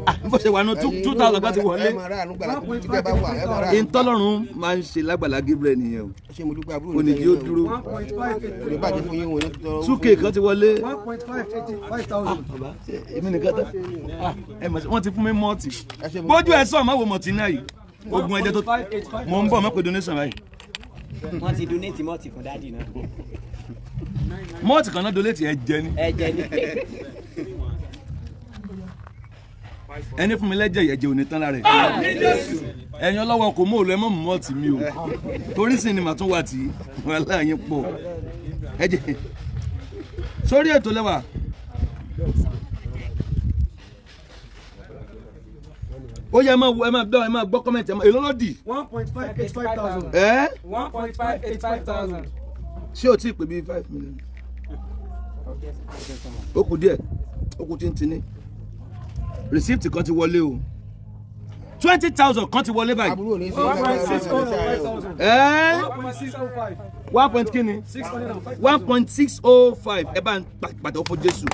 Speaker 1: Ah, bó ṣe wà nù, 2,000 kan ti wọlé.
Speaker 4: Ẹ máa ráàánú gbà láti tẹ́ bá wà, ẹ máa ráàánú.
Speaker 1: Ìtọ́lọ́run máa ń ṣe lágbàlá Gabriel nìyẹn o.
Speaker 4: Ṣé mo dúpẹ́, àbúrò ní
Speaker 1: Oníjì
Speaker 4: ṣe
Speaker 1: ó
Speaker 4: yín o.
Speaker 1: dúró.
Speaker 8: 1.583.
Speaker 4: Kò ní bàjẹ́ fún yín, wọn ní tọrọ owó
Speaker 1: 2K
Speaker 4: fún yín.
Speaker 1: kan ti wọlé.
Speaker 8: 1.585 thousand.
Speaker 1: Bàbá, ṣe èmi nìkan tán? Ah, ẹ mọ̀ sí, wọ́n ti fún mi mọ́ọ̀tì.
Speaker 4: Ẹ ṣé, mo
Speaker 1: Bójú ẹ sọ̀, máa wo mọ̀tì náà yìí, ogun ẹ̀jẹ̀ tó mò ń bọ̀ mọ́ pé donation báyìí.
Speaker 9: Wọ́n ti donate mọ́ọ̀tì fún daddy náà.
Speaker 1: Mọ́ọ̀tì kan náà donate, ẹ jẹ ni.
Speaker 9: Ẹ jẹ ní.
Speaker 1: Ẹni fún mi lẹ́jẹ̀, ẹ̀jẹ̀ ò ní tán lára ẹ̀. Ẹ̀yin ọlọ́wọ́ kò mú òòlù, ẹ mọ̀ mú mọ́ọ̀tì mi o, torí sì ni màá tún wà tí wàhálà yín pọ̀. Ẹ̀jẹ̀ sórí ètò lẹ́wà. Ó yẹ, ẹ máa wo, ẹ máa gbọ́, ẹ máa gbọ́ comment. Ẹ máa èló ló dì?
Speaker 8: 1.585 thousand.
Speaker 1: Ẹ́.
Speaker 8: 1.585 thousand.
Speaker 1: Ṣé o tí ì pè bí 5 million? Ó kù díẹ̀, ó kù tíntìní. Receipt kan ti wọlé o. 20,000 kan ti wọlé báyìí.
Speaker 4: Àbúrò ní ṣe yín, lágbára Ọlọ́run, ẹ ní sáré o.
Speaker 8: 1.605 thousand.
Speaker 1: Ẹ́.
Speaker 8: 1.605.
Speaker 1: One point kíni?
Speaker 8: 605.
Speaker 1: 1.605. Ẹ bá ń pàtẹ́wọ́ fún Jésù.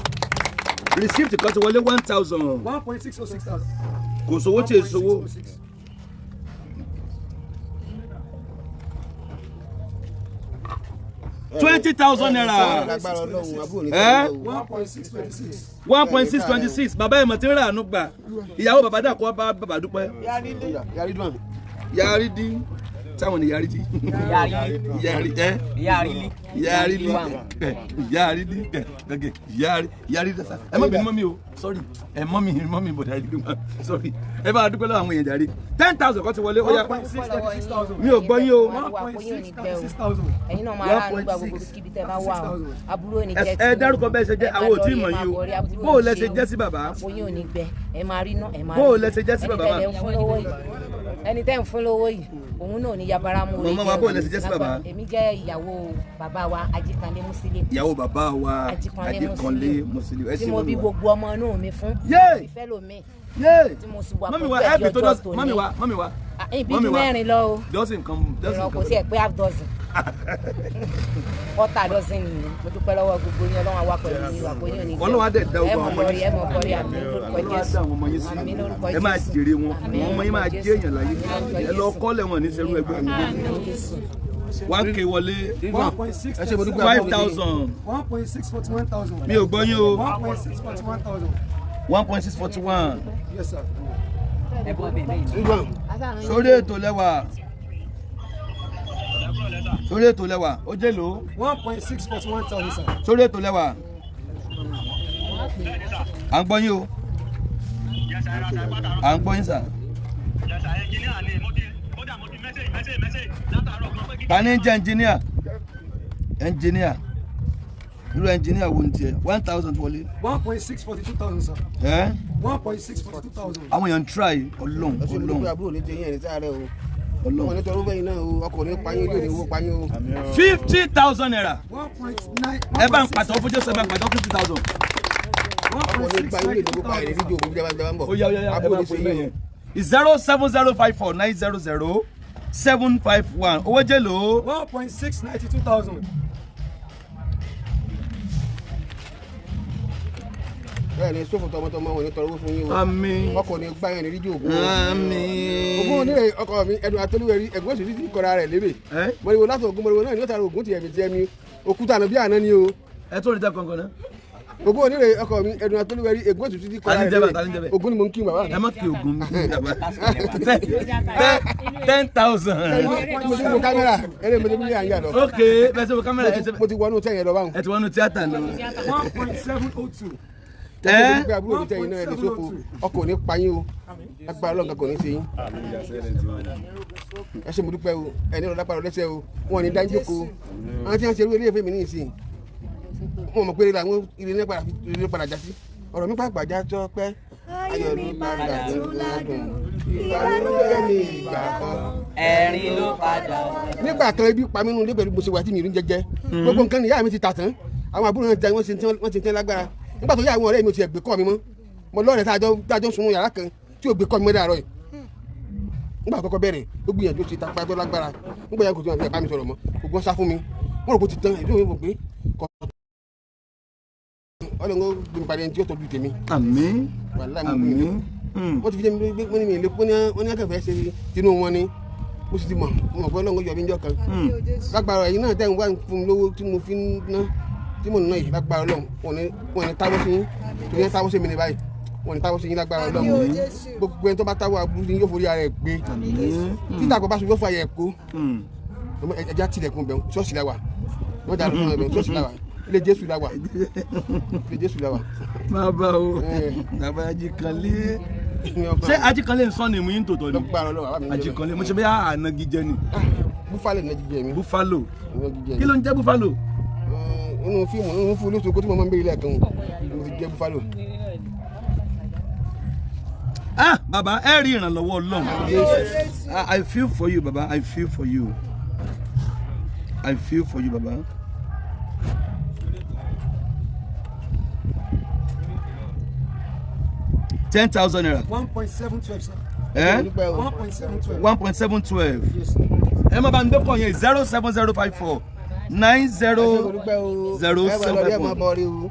Speaker 1: Receipt kan ti wọlé, 1,000.
Speaker 8: 1.606 thousand.
Speaker 1: Kò sówó tí èso owó.
Speaker 8: 1.606.
Speaker 1: ₦20,000.
Speaker 4: Lágbára Ọlọ́run, àbúrò ní
Speaker 1: Ẹ́?
Speaker 4: ṣe yín o.
Speaker 8: 1.626.
Speaker 1: 1.626. Bàbá ẹ̀ mọ̀ tí ń rà àánú gbà. Ìyàwó bàbá dàkọ́ bá bàbá dúpẹ́.
Speaker 4: Yàrí dùn.
Speaker 1: Yàrí dín táwọn ni yàrí dín yàrí ẹ
Speaker 9: Yàrí.
Speaker 1: Yàrí lí ẹ yàrí lí ẹ gẹ́gẹ́ yàrí yàrí dasa. Ẹ má bínú mọ́ mi o, sorry. Ẹ mọ́ mi, mọ́ mi bọ̀dá rí wọn, sorry. Ẹ bá a dúpẹ́ lọ́wọ́ àwọn èèyàn jàre. 10,000 kan ti wọlé, ó yá.
Speaker 8: 1.636 thousand.
Speaker 1: Mi ò gbọ́ yín o.
Speaker 8: 1.636 thousand.
Speaker 3: Ẹ̀yin náà máa rà nígbà gbogbo kíbi tẹ́ bá wà o, àbúrò ní jẹ́.
Speaker 1: Ẹ dárúkọ bẹ́ẹ̀ ṣe jẹ́, àwọn ò tí ì mọ̀ yín o. Bó o lẹ ṣe jẹ́ sí bàbá?
Speaker 3: Àpò yín ò ní gbẹ, ẹ máa rí ná, ẹ máa
Speaker 1: Bó o lẹ ṣe jẹ́ sí bàbá
Speaker 3: ẹni tẹ́ ń fún lówó yìí, ẹni tẹ́ ń fún lówó yìí, òun náà ní yabara mú orí.
Speaker 1: Màmá wa, bó o lẹ ṣe jẹ́ sí bàbá?
Speaker 3: Èmi jẹ́ ìyàwó bàbá wa Ajíkanlé Musili.
Speaker 1: Ìyàwó bàbá wa
Speaker 3: Ajíkanlé
Speaker 1: Ajíkanlé Musili, ẹ
Speaker 3: tí
Speaker 1: ṣe
Speaker 3: mo
Speaker 1: mọ́mí
Speaker 3: bí
Speaker 1: wa.
Speaker 3: gbogbo ọmọ inú mi fún.
Speaker 1: Yéè!
Speaker 3: Ìfẹ́ lomi
Speaker 1: Yéè!
Speaker 3: tí mo sì wà
Speaker 1: Mọ́mí
Speaker 3: pẹ̀lú
Speaker 1: wa,
Speaker 3: ẹ̀
Speaker 1: ẹ bí
Speaker 3: di
Speaker 1: tó
Speaker 3: ọjọ́
Speaker 1: dọ́sìn.
Speaker 3: tòní.
Speaker 1: Mọ́mí wa, mọ́mí wa.
Speaker 3: Ìbí
Speaker 1: Mọ́mí
Speaker 3: ju
Speaker 1: wa.
Speaker 3: mẹ́rin lọ o.
Speaker 1: Dọ́sìn kan, dọ́sìn
Speaker 3: Ìran
Speaker 1: kan.
Speaker 3: kò tiẹ̀ pé half dozen, quarter dozen nìyẹn. Mo dúpẹ́ lọ́wọ́ gbogbo yín. Ọlọ́run àwa pẹ̀lú yín, wà pẹ̀lú yín ní.
Speaker 1: Ọlọ́run á dẹ̀ dá
Speaker 3: ẹ
Speaker 1: ogun
Speaker 3: mọ̀
Speaker 1: àwọn ọmọ
Speaker 3: kọrí,
Speaker 1: yín
Speaker 3: ẹ mọ̀ kọrí. Àmín lórúkọ
Speaker 1: Ọlọ́run á
Speaker 3: Jésù.
Speaker 1: dá àwọn ọmọ yín sí.
Speaker 3: Àmín lórúkọ
Speaker 1: Ẹ máa
Speaker 3: Jésù.
Speaker 1: jèrè wọn.
Speaker 3: Àmín
Speaker 1: Àwọn ọmọ yín máa
Speaker 3: lórúkọ
Speaker 1: jẹ́ èèyàn láyé.
Speaker 3: Jésù.
Speaker 1: Ẹ lọ kọ́lẹ̀ wọn ní sẹ́rú ẹgbẹ́. 1K wọlé.
Speaker 8: 1.6.
Speaker 4: Ẹ ṣé, mo dúpẹ́.
Speaker 1: 5,000.
Speaker 8: 1.641 thousand.
Speaker 1: Mi ò gbọ́ yín o.
Speaker 8: 1.641 thousand.
Speaker 1: 1.641.
Speaker 8: Yes, sir.
Speaker 9: Ẹ bọ́ bẹ́ẹ̀ bẹ́ẹ̀.
Speaker 4: Ridwan.
Speaker 1: Sórí ètò lẹ́wà, sórí ètò lẹ́wà, ó jẹ́ lò ó.
Speaker 8: 1.641 thousand, sir.
Speaker 1: Sórí ètò lẹ́wà, à ń gbọ́ yín o, à ń gbọ́ yín sà. Ta ni jẹ́ ẹnjìníà? Ẹnjìníà, irú ẹnjìníà wo ni tiẹ̀? 1,000 wọlé.
Speaker 8: 1.642 thousand, sir.
Speaker 1: Ẹ́
Speaker 8: 1.642 thousand.
Speaker 1: Àwọn èèyàn ń try. Ọlọ́run,
Speaker 4: Ẹ ṣe mo
Speaker 1: Ọlọ́run,
Speaker 4: dúpẹ́. Àbúrò ní jẹ yín, ẹni sáré o.
Speaker 1: Ọlọ́run.
Speaker 4: Wọn ní tọrọ bẹ́yìn náà o. Ọkọ̀ ní payín, ojú ò ní owó payín o.
Speaker 1: 50,000 naira.
Speaker 8: 1.9.
Speaker 1: Ẹ bá ń pàtó fún Jésù, ẹ bá ń pàtó 50,000.
Speaker 4: Ọkọ̀ ní payín, ojú ò ní owó payín, ẹni fídíò ògùn jábá jábá ń bọ̀.
Speaker 1: Ó yá, ó yá, ẹ
Speaker 4: Àbúrò
Speaker 1: bá
Speaker 4: ní
Speaker 1: ń
Speaker 4: ṣe
Speaker 1: pè
Speaker 4: yín
Speaker 1: bẹ́ẹ̀
Speaker 4: o.
Speaker 1: yẹn. 07054900751. Owó jẹ́ lò ó.
Speaker 8: 1.692 thousand.
Speaker 4: Bẹ́ẹ̀ ni sófò tọmọtọmọ, wọn ní tọrọ owó fún yín o.
Speaker 1: Àmín.
Speaker 4: Ọkọ̀ ní gbá yẹn ní fídíò ògùn o.
Speaker 1: Àmín.
Speaker 4: Ogún onírè ọkọ mi ẹdùn atolúwẹrí ẹgbẹ́ òsì títí kọra rẹ̀ lébè.
Speaker 1: Ẹ́?
Speaker 4: Mọ̀rìwò láti ògùn mọ̀rìwò náà ní ọ̀tàrà ògùn tiẹ̀mí tiẹ̀mí òkúta àná bí àná ni o.
Speaker 1: Ẹ tó rí tẹ́ kankan náà.
Speaker 4: Ogún onírè ọkọ mi ẹdùn atolúwẹrí ẹgbẹ́ òsì títí kọra
Speaker 1: Ta ni
Speaker 4: rẹ̀
Speaker 1: jẹ́ bẹ́ẹ̀?
Speaker 4: lébè.
Speaker 1: Ta ni jẹ́ bẹ́ẹ̀?
Speaker 4: Ògún ni mo ń kí bàbá mi.
Speaker 1: Ẹ má kí ogun mi. 10,000.
Speaker 4: Mo ti wo kámẹ́rà eré, mo ti bí àyà lọ.
Speaker 1: Ok, bẹ́ẹ̀ sọ kámẹ́rà ẹ ti
Speaker 4: Mo ti wọnú tẹ̀yìn lọ báwọn.
Speaker 1: Ẹ ti wọnú tíátà náà.
Speaker 8: 1.702.
Speaker 1: Ẹ
Speaker 4: Pé àbúrò ní tẹ̀yìn náà ẹ̀ lè sófo, ọkọ̀ ò ní pa yín o, agbára Ọlọ́run kan kò ní ṣe yín. Ẹ ṣé mo dúpẹ́ o. Ẹni ọ̀rọ̀ lápá lẹ́sẹ̀ o, wọn ò ní dá jókòó. Àwọn tí wọ́n ṣe irú eléyìí fún mi ní ìsìn, wọn mọ̀ pé eré làwọn ilé ní padà ilé padà já sí ọ̀rọ̀ mi pàápàá já tó pẹ́. Ayọ̀ mi padà tó ládùn, ìbànújẹ́ ní ìgbà kan.
Speaker 9: Ẹ̀rín ló padà.
Speaker 4: Nígbà kan ebi pa mí nínú ilé pẹ̀lú bó ṣe wà tí mi rí jẹjẹ. Gbogbo nǹkan nìyá mi ti tà tán, àwọn àbúrò náà jẹ, wọ́n ti tẹ́ lágbára. Nígbà tó yá, àwọn ọ̀rẹ́ mi ò tiẹ̀ gbé kọ́ mi mọ́. Mo lọ́ọ̀rẹ́ tá a jọ sun yàrá kan tí ò gbé kọ́ mi mọ́ dàárọ̀ yìí. Nígbà àkọ́kọ́ bẹ̀rẹ̀, ó gbìyànjú, ti tapá tó lágbára. Nígbà yẹn kò tí wọn fi bá mi sọ̀rọ̀ mọ́, gbogbo wọn sá fún mi, wọ́n rò pé ó ti tán. Èdè òun mọ̀ pé kọ́ Ọlọ́run ó gbé mi padà ẹni tí ó tọ́jú tèmi.
Speaker 1: Àmín.
Speaker 4: Wàláhì, mo gbìyànjú.
Speaker 1: Àmín.
Speaker 4: Wọ́n ti fi jẹ́ mi pé wọ́n ní mi lè wọ́n ní akẹ́fẹ́ ṣe tinú wọn ni. Mo sì ti mọ̀, mo mọ̀ pé Ọlọ́run yọ mí níjọ́ kan lágbára. Ẹ̀yin náà tẹ̀ ń wá fún mi lówó tí mo fi ń ná, tí mo ń ná yìí, lágbára Ọlọ́run, wọn ní táwọ́ sí yín, torí ẹ̀ táwọ́ sí mi ní báyìí, wọn ní táwọ́ sí yín lágbára Ọlọ́run. Gbogbo ẹni tó bá táwọ́ aburú sí yín yóò forí ara ẹ̀ gbé. Títà kò bá sùn yóò fọ ayẹ̀ kó. Ẹja tilẹ̀kùn bẹ̀, ṣọ́ọ̀ṣì la wà, wọ́n dà lóṣù bẹ̀, ṣọ́ọ̀ṣì la wà, ilé Jésù la wà, ilé Jésù la wà.
Speaker 1: Bàbá o, bàbá Ajíkanlé, ṣé Ajíkanlé ń sọ ni mú yín tòótọ́ ni?
Speaker 4: Lágbára Ọlọ́run, bàbá mi ń jẹ́ bẹ́ẹ̀.
Speaker 1: Ajíkanlé, mo ṣe bí ànágijẹ ni.
Speaker 4: Búfalo ní jíjẹ mi.
Speaker 1: Buffalo.
Speaker 4: Ní jíjẹ mi.
Speaker 1: Kí ló ń jẹ́ buffalo?
Speaker 4: Nínú fíìmù, nínú fún olóṣogbo tí mo máa ń béèrè lẹ́ẹ̀kan, mo ti jẹ́ búfalo.
Speaker 1: Ah, bàbá, ẹ rí ìrànlọ́wọ́ Ọlọ́run. I feel for you, bàbá. I feel for you. I feel for you, bàbá. ₦10,000.
Speaker 8: 1.712, sir.
Speaker 1: Eh?
Speaker 8: 1.712.
Speaker 1: 1.712.
Speaker 8: Yes, sir.
Speaker 1: Ẹ má bá ń gbé kọ́ yẹn, 070549007
Speaker 4: Ẹ máa lọ rí, ẹ máa bọ̀ rí o.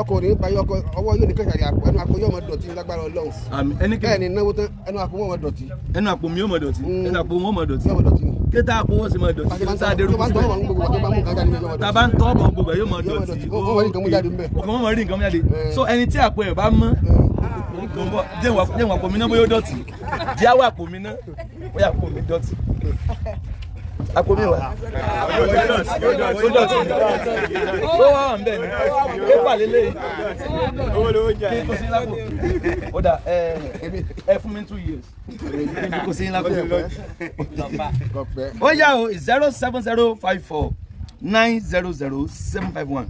Speaker 4: Ọkọ̀ òní payọ ọkọ̀ ọwọ́ yóò ní kẹsàrí àpò, ẹnu àpò yóò máa dọ̀tí lágbára Ọlọ́run.
Speaker 1: Àmín. Ẹni kí
Speaker 4: Bẹ́ẹ̀ ni náwó tán, ẹnu àpò wọn máa dọ̀tí.
Speaker 1: Ẹnu àpò mi yóò mọ̀ dọ̀tí? Ẹnu àpò wọn mọ̀ dọ̀tí?
Speaker 4: Yóò máa dọ̀tí ni.
Speaker 1: Kéta àpò wọn sì mọ̀ dọ̀tí?
Speaker 4: Àti
Speaker 1: Kéta adéró
Speaker 4: tó bá ń tọ́ wọn gbogbo tó bá mú nǹkan jáde ní yóò máa
Speaker 1: tá a
Speaker 4: dọ̀tí.
Speaker 1: bá ń tọ́ bọ̀ gbogbo ẹ̀ yóò mọ̀
Speaker 4: Yóò máa
Speaker 1: dọ̀tí.
Speaker 4: dọ̀tí. Wọ́n máa rí nǹkan mú jáde ńbẹ̀.
Speaker 1: Ọkàn wọn mọ̀ rí nǹkan mú jáde. So ẹni tí àpò ẹ̀ bá mọ́ nǹkan bọ̀, jẹ́ ìwà àpò mi náà bóyá ó dọ̀tí. Jẹ́ àwọ̀ àpò mi náà bóyá àpò mi dọ̀tí. Àpò mi wà. Ó dọ̀tí. Ó wà wà ń bẹ̀ ni. Pépà lélẹ́yìí. Kí kò sí lápò. Ó dà, ẹ fún mi 2 years. Kí kò sí lápò.
Speaker 4: Kọ̀pẹ́.
Speaker 1: Ó yá o, 07054900751.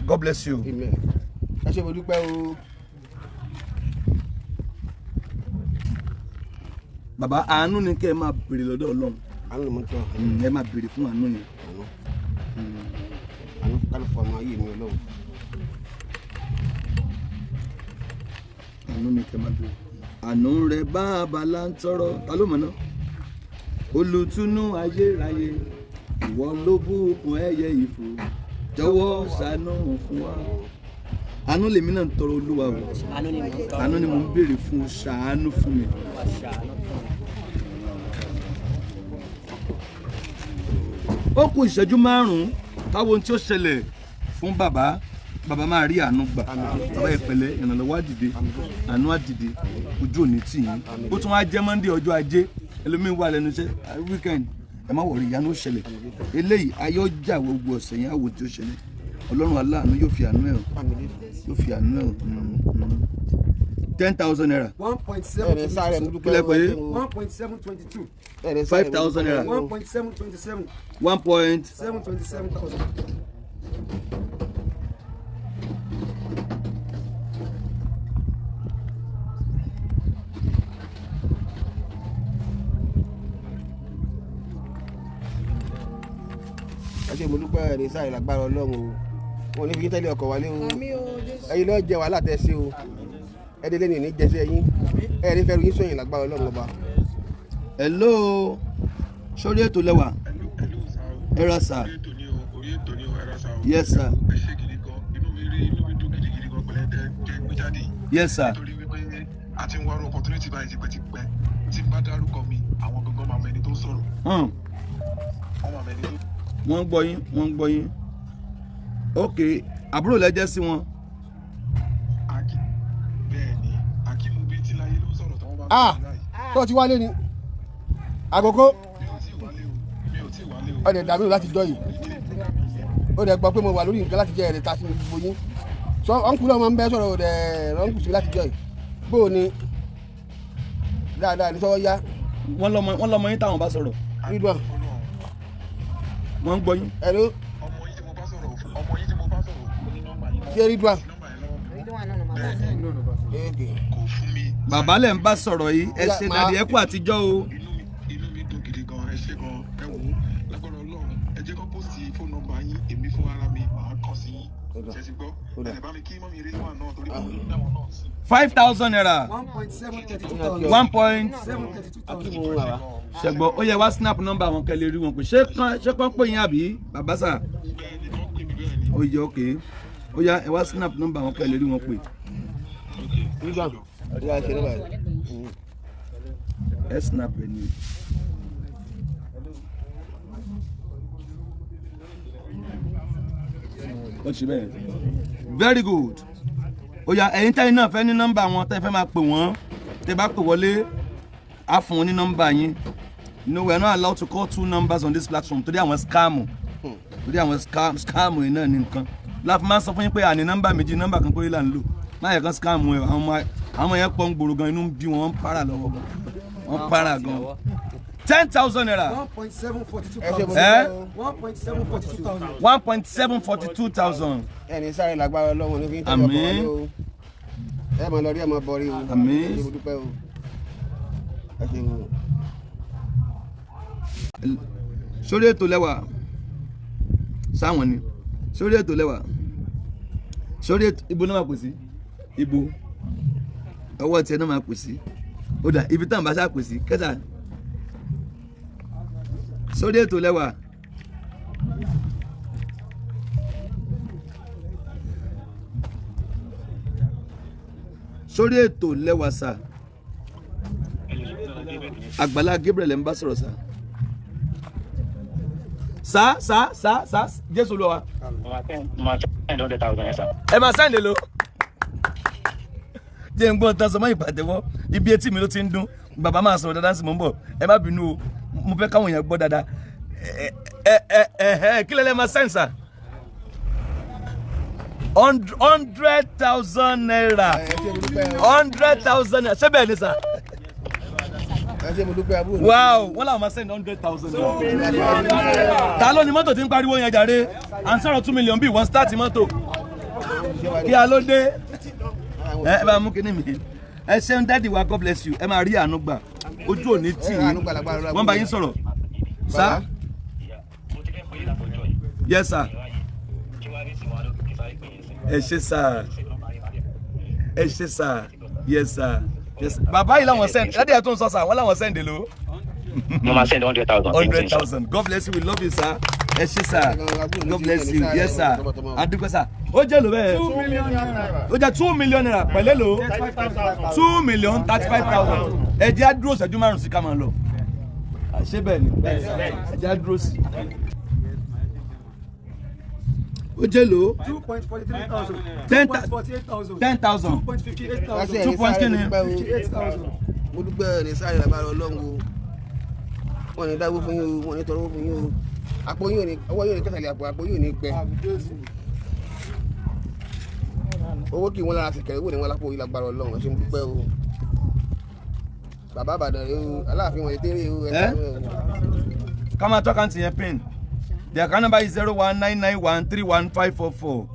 Speaker 1: God bless you.
Speaker 4: Amen. Ẹ ṣé mo dúpẹ́ o.
Speaker 1: Bàbá, àánú ni kẹ́ ẹ máa béèrè lọ́dọ̀ Ọlọ́run.
Speaker 4: Àánú ni mo ń tọ́.
Speaker 1: Ẹ máa béèrè fún àánú yẹn.
Speaker 4: Àánú, àánú kálí fún ọmọ ayé mi Ọlọ́run.
Speaker 1: Àánú ni kẹ́ ẹ máa béèrè. Àánú rẹ bàbá là ń tọrọ, ta ló mọ̀ náà? Olùtúnú ayérayé, ìwọ ló bùkún ẹyẹ ìfò, jọ̀wọ́ ṣàánú fún wa. Àánú lèmi náà ń tọrọ, Olúwa o.
Speaker 9: Àánú ni mò ń tọrọ.
Speaker 1: Àánú ni mò ń béèrè fún, ṣàánú fún mi.
Speaker 9: Wá ṣàánú fún mi.
Speaker 1: Ó kù ìṣẹ́jú 5 káwọn ohun tí ó ṣẹlẹ̀ fún bàbá. Bàbá máa rí àánú gbà. Bàbá, ìpẹ̀lẹ́, ìrànlọ́wọ́ á dìde, àánú á dìde, ojú òní tì yín. Ó tún wá jẹ́ Monday, ọjọ́ ajé, ẹlòmíín wà lẹ́nu iṣẹ́ weekend. Ẹ má wọrí, ìyanu ó ṣẹlẹ̀. Eléyìí ayọ́jà gbogbo ọ̀sẹ̀ yẹn, àwò tí ó ṣẹlẹ̀. Ọlọ́run aláàánú yóò fi àánú ẹ̀ hàn, yóò fi àánú ẹ̀ hàn. 10,000 naira.
Speaker 4: 1.7.
Speaker 1: Kílẹ̀ pé.
Speaker 8: 1.722.
Speaker 1: 5,000 naira.
Speaker 8: 1.727.
Speaker 1: 1.727
Speaker 8: thousand.
Speaker 4: Ẹ ṣé mo dúpẹ́, ẹni sáré lágbára Ọlọ́run o, wọn ò ní fi yín tẹ́lẹ̀ ọkọ̀ wálé o, ẹ̀yin lọ́ọ́ jẹ wàhálà tẹ́ ṣe o, ẹ̀ẹ́dẹ́ lẹ́nu ìní jẹsẹ́ yín, ẹ̀ẹ́dẹ́ fẹ́ẹ́ yín sọ̀yìn lágbára Ọlọ́run ọba.
Speaker 1: Hello, sórí ètò lẹ́wà ẹ ra sà. Yes sir. Yes sir.
Speaker 6: Nítorí wípé a ti ń wá opportunity báyìí tipẹ́tipẹ́, tí n bá dárúkọ mi àwọn gangan máa mọ ẹni tó ń sọ̀rọ̀. Wọ́n máa mọ ẹni tó.
Speaker 1: Wọ́n ń gbọ́ yín, wọ́n ń gbọ́ yín. Ok, àbúrò lẹ́jẹ́ sí wọn.
Speaker 6: Bẹ́ẹ̀ni, Akeem Bíntín-Láyé ló ń sọ̀rọ̀ tí wọ́n bá
Speaker 4: Ah, tó ti wálé ni àkókò ọ̀dẹ̀ dàbí láti jọ yìí, ó dẹ̀ gbọ́ pé mo wà lórí nǹkan láti jẹ́ ẹ̀rẹ̀ ta sí gbogbo yín, sọ ọ̀nkú náà máa ń bẹ́ sọ̀rọ̀, ọ̀dẹ̀ ọ̀nkú sí láti jọ yìí, bó o ní dáadáa ní sọ́wọ́ yá.
Speaker 1: Wọ́n lọ́mọ yín táwọn bá sọ̀rọ̀.
Speaker 4: Ridwan.
Speaker 1: Wọ́n ń gbọ́ yín.
Speaker 4: Hello. Ṣé Ridwan?
Speaker 1: Bàbá lẹ̀ ń bá sọ̀rọ̀ yìí, ẹ ṣe dàdí, ẹ kú àtijọ́ o.
Speaker 6: Inú mi dùn gidi gan, ẹ ṣé gan, ẹ wò ó lágbára Ọlọ́run, ẹ jẹ́ kó pòsì fóònù nọ́mbà yín, èmi fún ara mi màá kàn sí yín, ṣe ti gbọ́, ẹ lè bá mi kí mọ́mí Ridwan náà torí mo ní dáwọn náà sí.
Speaker 1: 5,000 naira.
Speaker 8: 1.732 thousand.
Speaker 1: 1.732. Ṣẹ̀gbọ́n ó yẹ wá snap number àwọn kẹlẹ́ rí wọn pé ṣé kán pè yín àbí bàbá sà. Ó yẹ ok, ó yá ẹ wá snap number àwọn kẹlẹ́ rí wọn pè. Ẹ snap ẹ ní. Ó ti bẹ́ẹ̀. Very good. Ó yá ẹ̀yin tẹ́yin náà fẹ́ ní nọ́mbà wọn tẹ́ fẹ́ máa pè wọ́n, tẹ́ bá pè wọlé á fún wọn ní nọ́mbà yín. No, we are not allowed to call two numbers on this platform torí àwọn scam, torí àwọn scam yìí náà ní nǹkan láti máa ń sọ fún yín pé àní nọ́mbà méjì, nọ́mbà kan péré là ń lò, máa yẹ kán scam ẹ. Àwọn yẹn pọ̀ ń gbòòrò gan, inú ń bí wọn, wọ́n ń para lọ́wọ́ gan, wọ́n ń para gan. 10,000 naira.
Speaker 8: 1.742 thousand. 1.742 thousand.
Speaker 1: 1.742 thousand.
Speaker 4: Ẹni sáré lágbára Ọlọ́run ní fi ń tẹ́lẹ̀ ọkọ̀ wálé o, ẹ máa lọ rí, ẹ máa bọ̀ rí o.
Speaker 1: Àmín.
Speaker 4: Ẹ ṣé mo dúpẹ́ o, ẹ ṣé mo.
Speaker 1: Sórí ètò lẹ́wà sáwọn ni, sórí ètò lẹ́wà, sórí ètò ibo náà máa pè sí, ibo ọwọ́ tiẹ̀ náà máa pè sí, ó dà ibi táwọn bá ṣáà pè sí kẹta. Sórí ètò lẹ́wà, sórí ètò lẹ́wà sà, Àgbàlá Gabriel ń bá sọ̀rọ̀ sà. Sà sà sà sà, Jésù Olúwa wa. Ẹ máa send lò. Jẹ́ ń gbọ́n tán sọ mọ́ ìpàtẹ́wọ́, ibi etí mi ló ti ń dún, bàbá máa sọ̀rọ̀ dáadáa sí mò ń bọ̀, ẹ má bínú o, mo fẹ́ káwọn èèyàn gbọ́ dáadáa. Ẹ ẹ ẹ ẹ kí lẹ́lẹ́ máa send sà? 100,000 naira. 100,000 naira, ṣé bẹ́ẹ̀ ni sà? Wow, wọ́n làwọn máa send 100,000 naira. Ta ló ní mọ́tò tí ń pariwo yẹn jàre? À ń sọ̀rọ̀ 2 million bíi wọ́n start mọ́tò. Kí a ló dé? Ẹ bá mú kíní mi. Ẹ ṣeun dáàdì wa, God bless you. Ẹ máa rí àánú gbà. Ojú ò ní tì yín. Wọ́n bá yín sọ̀rọ̀. Sá? Yes sir. Ẹ ṣé sir. Ẹ ṣé sir. Yes sir. Yes. Bàbá yìí làwọn send, dáàdì ẹ̀ tó ń sọ sà, wọ́n làwọn send èlò.
Speaker 10: Mo máa send 100,000.
Speaker 1: 100,000. God bless you, we love you sir. Ẹ ṣé sir. God bless you. Yes sir. Adúpẹ́ sir. Ó jẹ́ lò bẹ́ẹ̀.
Speaker 8: 2 million naira.
Speaker 1: Ó jẹ́ 2 million naira pẹ̀lẹ́ lò. 2,035,000. Ẹ jẹ́ á dúró ìṣẹ́jú márùn-ún sí ká máa lọ. Ṣé bẹ́ẹ̀ ni? Ẹ jẹ́ á dúró sí. Ó jẹ́ lò.
Speaker 8: 2.43 thousand. 2.48 thousand.
Speaker 1: 10,000.
Speaker 8: 2.58 thousand.
Speaker 1: 2 point kíni?
Speaker 8: 58 thousand.
Speaker 4: Mo dúpẹ́, ẹni sáré lágbára Ọlọ́run o, wọn ní dáwó fún yín o, wọn ní tọrọ fún yín o, àpò yín ò ní, ọwọ́ yín ò ní kẹsàlẹ̀ àpò, àpò yín ò ní gbẹ. Owó kì í wọ́n lára ṣẹ̀kẹ̀rẹ̀ owó ni wọ́n lápò yìí lágbára Ọlọ́run. Ẹ ṣé mo dúpẹ́ o. Bàbá Ìbàdàn rẹ o, Aláàfin wọn tẹ́rẹ̀ o. Ẹ
Speaker 1: Ká máa tọ́ àkáǹtì yẹn pin. The account number is 0199131544.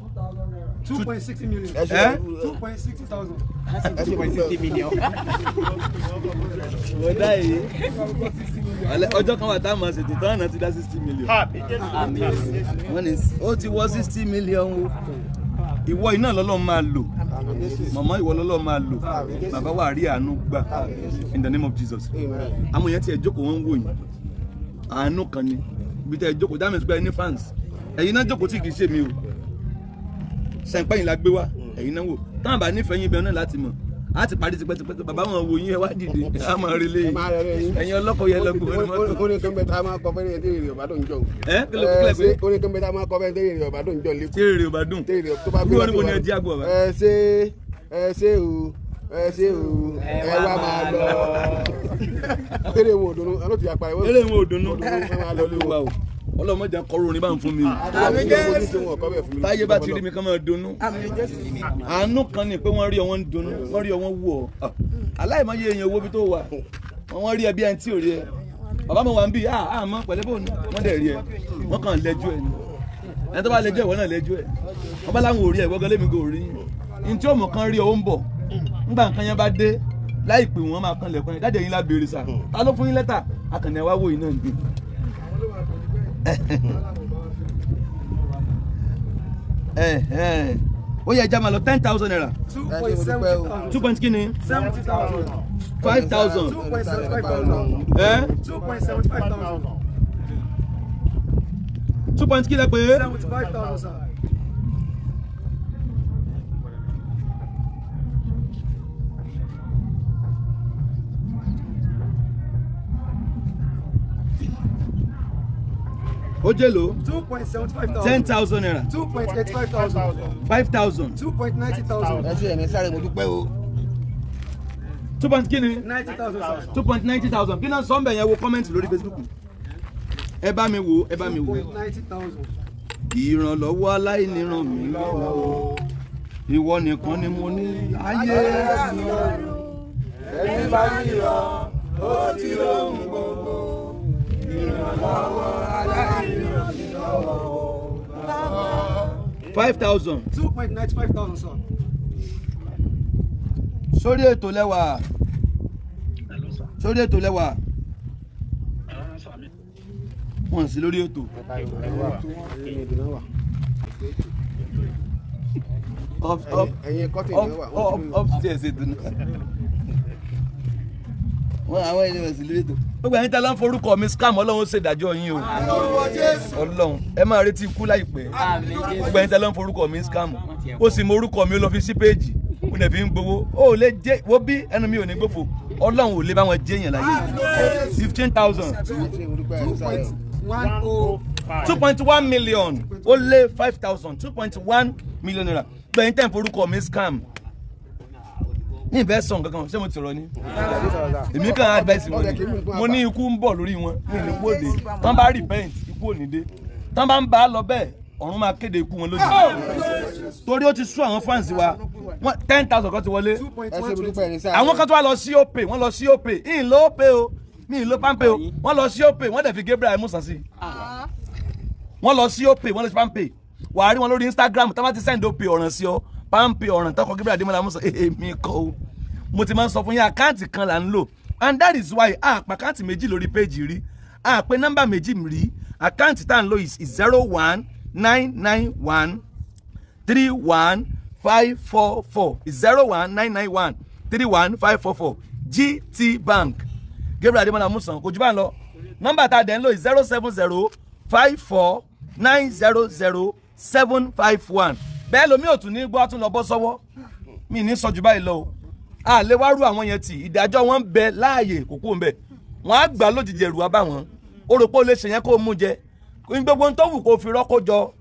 Speaker 8: 2.6 million.
Speaker 1: Eh?
Speaker 8: 2.6 thousand.
Speaker 9: 2.60 million.
Speaker 1: Mo dá èyí. Ọjọ́ kan wà táwọn máa ṣètò táwọn náà ti dá 60 million. Wọ́n ní ó ti wọ́ 60 million o. Ìwọ iná lọ́lọ́ máa lò. Màmá ìwọ lọ́lọ́ máa lò. Bàbá wa rí àánú gbà. In the name of Jesus. Àwọn èèyàn ti ẹ̀ jókòó wọ́n ń wò yín. Àánú kan ni. Ibi tẹ́ ẹ jókòó dáhùn sí pé ẹ ní fans. Ẹ̀yin náà jókòó tí kì í ṣe mi o. Sẹ̀ǹpẹ́ yìí la gbé wá. Ẹ̀yin náà wò. Táwọn bá nífẹ̀ẹ́ yín bẹ́ẹ̀ náà láti mọ̀. A ti parí tipẹ́tipẹ́ bàbá wọn wò yín ẹ wá dìde a máa relé yín. Ẹ̀yin ọlọ́kọ̀ yẹn lọ gbogbo ẹni mọ́tò.
Speaker 4: Orin kan bẹ tá a máa kọ fẹ́rẹ́ tí èrè ọba dùn jọ o.
Speaker 1: Ẹ kí ló kílẹ̀ pé
Speaker 4: Orin kan bẹ tá a máa kọ fẹ́rẹ́ tí èrè ọba dùn jọ lẹ́kọ̀ọ́.
Speaker 1: tí èrè ọba dùn.
Speaker 4: Tí èrè tó bá
Speaker 1: Irú orin wo ni ẹ jí àgbo bàbá?
Speaker 4: Ẹ ṣé ẹ ṣé o ẹ ṣé o ẹ wá máa lọ. Eré wọn ò dùnnú, ẹ ló ti yà pa ẹ.
Speaker 1: Eré wọn ò dùnnú.
Speaker 4: Ẹ máa lọ lé
Speaker 1: Olúwa o. Ọlọ́mọdé kọ́rọ́ orin bá ń fún mi o. Táyé bá ti rí mi kán máa dunnú. Àánú kan ni pé wọ́n rí ọ wọ́n ń dunnú, wọ́n rí ọ wọ́n wù ọ́. Aláìmọye èèyàn owó bí tó wà. Wọ́n rí ẹ bí ẹni tí ò rí ẹ. Bàbá mi wà ń bí àmọ́ pẹ̀lẹ́ bò ní. Wọ́n dẹ̀ rí ẹ. Wọ́n kàn lẹ́jọ́ ẹ ni. Ẹni tó bá lẹ́jọ́ ìwọ náà lẹ́jọ́ ẹ. Wọ́n bá láwọn ò rí ẹ, ìwọ gan lémi kò rí. Ní tí òmù kan rí ọ ó ń bọ̀. Nígbà nǹkan yẹn bá dé, láìpẹ́ wọ́n máa kan lẹ̀kùn yẹn. Dájẹ́ yín lá béèrè sà. Ta ló fún yín lẹ́tà? Akànnì ẹ̀ wá wò yín náà ni. Ó yẹ ẹja máa lọ 10,000 naira.
Speaker 8: 2.70 thousand.
Speaker 1: 2 point kí ni?
Speaker 8: 70,000.
Speaker 1: 5,000.
Speaker 8: 2.75 thousand. 2.75 thousand.
Speaker 1: 2 point kí lẹ pé?
Speaker 8: 75,000 sir.
Speaker 1: Ó jẹ́ lò
Speaker 8: 2.75 thousand.
Speaker 1: 10,000 naira.
Speaker 8: 2.85 thousand.
Speaker 1: 5,000.
Speaker 8: 2.90 thousand.
Speaker 4: Ẹ ṣé ẹni sáré mo dúpẹ́ o.
Speaker 1: 2 point kí ni?
Speaker 8: 90,000 sir.
Speaker 1: 2.90 thousand. Kí náà sọ́nbẹ̀ yẹn wo kọ́mẹ́ǹtì lórí Facebook. Ẹ bá mi wò, ẹ bá mi wò.
Speaker 8: 2.90 thousand.
Speaker 1: Ìrànlọ́wọ́ aláìní ràn mí lọ́wọ́ o. Ìwọ nìkan ni mo ní ayé.
Speaker 5: Ẹni bá ríran, ó ti rohun gbogbo. Ìrànlọ́wọ́ aláìní ràn mí lọ́wọ́ o.
Speaker 1: 5,000.
Speaker 8: 2.95 thousand sir.
Speaker 1: Sórí ètò lẹ́wà. Sórí ètò lẹ́wà. Wọ́n sì lórí ètò.
Speaker 4: Ẹ̀yin kọ́tìn ni wà.
Speaker 1: Upstairs ètò náà. Wọ́n àwọn ènìyàn sì lórí ètò. Gbogbo ẹ̀yin tí a lọ ń forúkọ mi scam Ọlọ́run ṣèdájọ́ yín o. Ọlọ́run ẹ máa retí ikú láìpẹ́. Gbogbo ẹ̀yin tí a lọ ń forúkọ mi scam. Ó sì mọ orúkọ mi ó lọ fi sí péèjì. Mo dẹ̀ fi ń gbowó. Ó lè jẹ́ wo bí ẹnu mi ò ní gbófo. Ọlọ́run ò lè bá wọn jẹ́ èèyàn láyé. 15,000.
Speaker 8: 2.105.
Speaker 1: 2.1 million ó lé 5,000 2.1 million naira. Gbẹ̀yìn tẹ̀ ń forúkọ mi scam. Ní ìfẹ́ sọ̀ nǹkan kan ṣé mo ti sọ̀rọ̀ ni? Èmi kàn advice wọn ni. Mo ní ikú ń bọ̀ lórí wọn ní ìlú kú òde. Tán bá repent ikú ò ní dé. Tán bá ń bá a lọ bẹ́ẹ̀ ọ̀run máa kéde ikú wọn lójijì. Torí ó ti sú àwọn fans wa. 10,000 kan ti wọlé.
Speaker 4: Ẹ ṣé mo dúpẹ́ ẹni sáré.
Speaker 1: Àwọn kan tó wá lọ sí Opay wọ́n lọ sí Opay. Ìyìn ló Opay o. Mi ì lo Palmpay o. Wọ́n lọ sí Opay wọ́n dẹ̀ fi Gabriel Musa sí. Wọ́n lọ sí Opay wọ́n lọ sí Palmpay. Wàá rí wọn lórí Instagram tá bá ti send Opay ọ̀ràn sí ọ. Palmpay ọ̀ràn tọkọ Gabriel Adémọ́lá Musa èmi kọ́ o. Mo ti máa ń sọ fún yín àkáǹtì kan là ń lò and that is why a pa àkáǹtì méjì lórí péjì rí a pé nọ́mbà méjì rí àkáǹtì tá à ń lò is 0199131544 0199131544 GT Bank Gabriel Adémọ́lá Musa kò jù bá ń lọ nọ́mbà tá a dẹ̀ ń lò is 07054900751 bẹ́ẹ̀ lomi ò tún ní gbọ́ tún lọ bọ́ sọ́wọ́ mi ní sọ jù báyìí lọ o a lè wá rú àwọn yẹn tì ìdájọ́ wọn ń bẹ láàyè kókó ń bẹ wọn á gbà lójijì ẹrù wá bá wọn ó rò pé ó lè ṣe yẹn kó o mú jẹ gbogbo tó wù kó fi rọ́kó jọ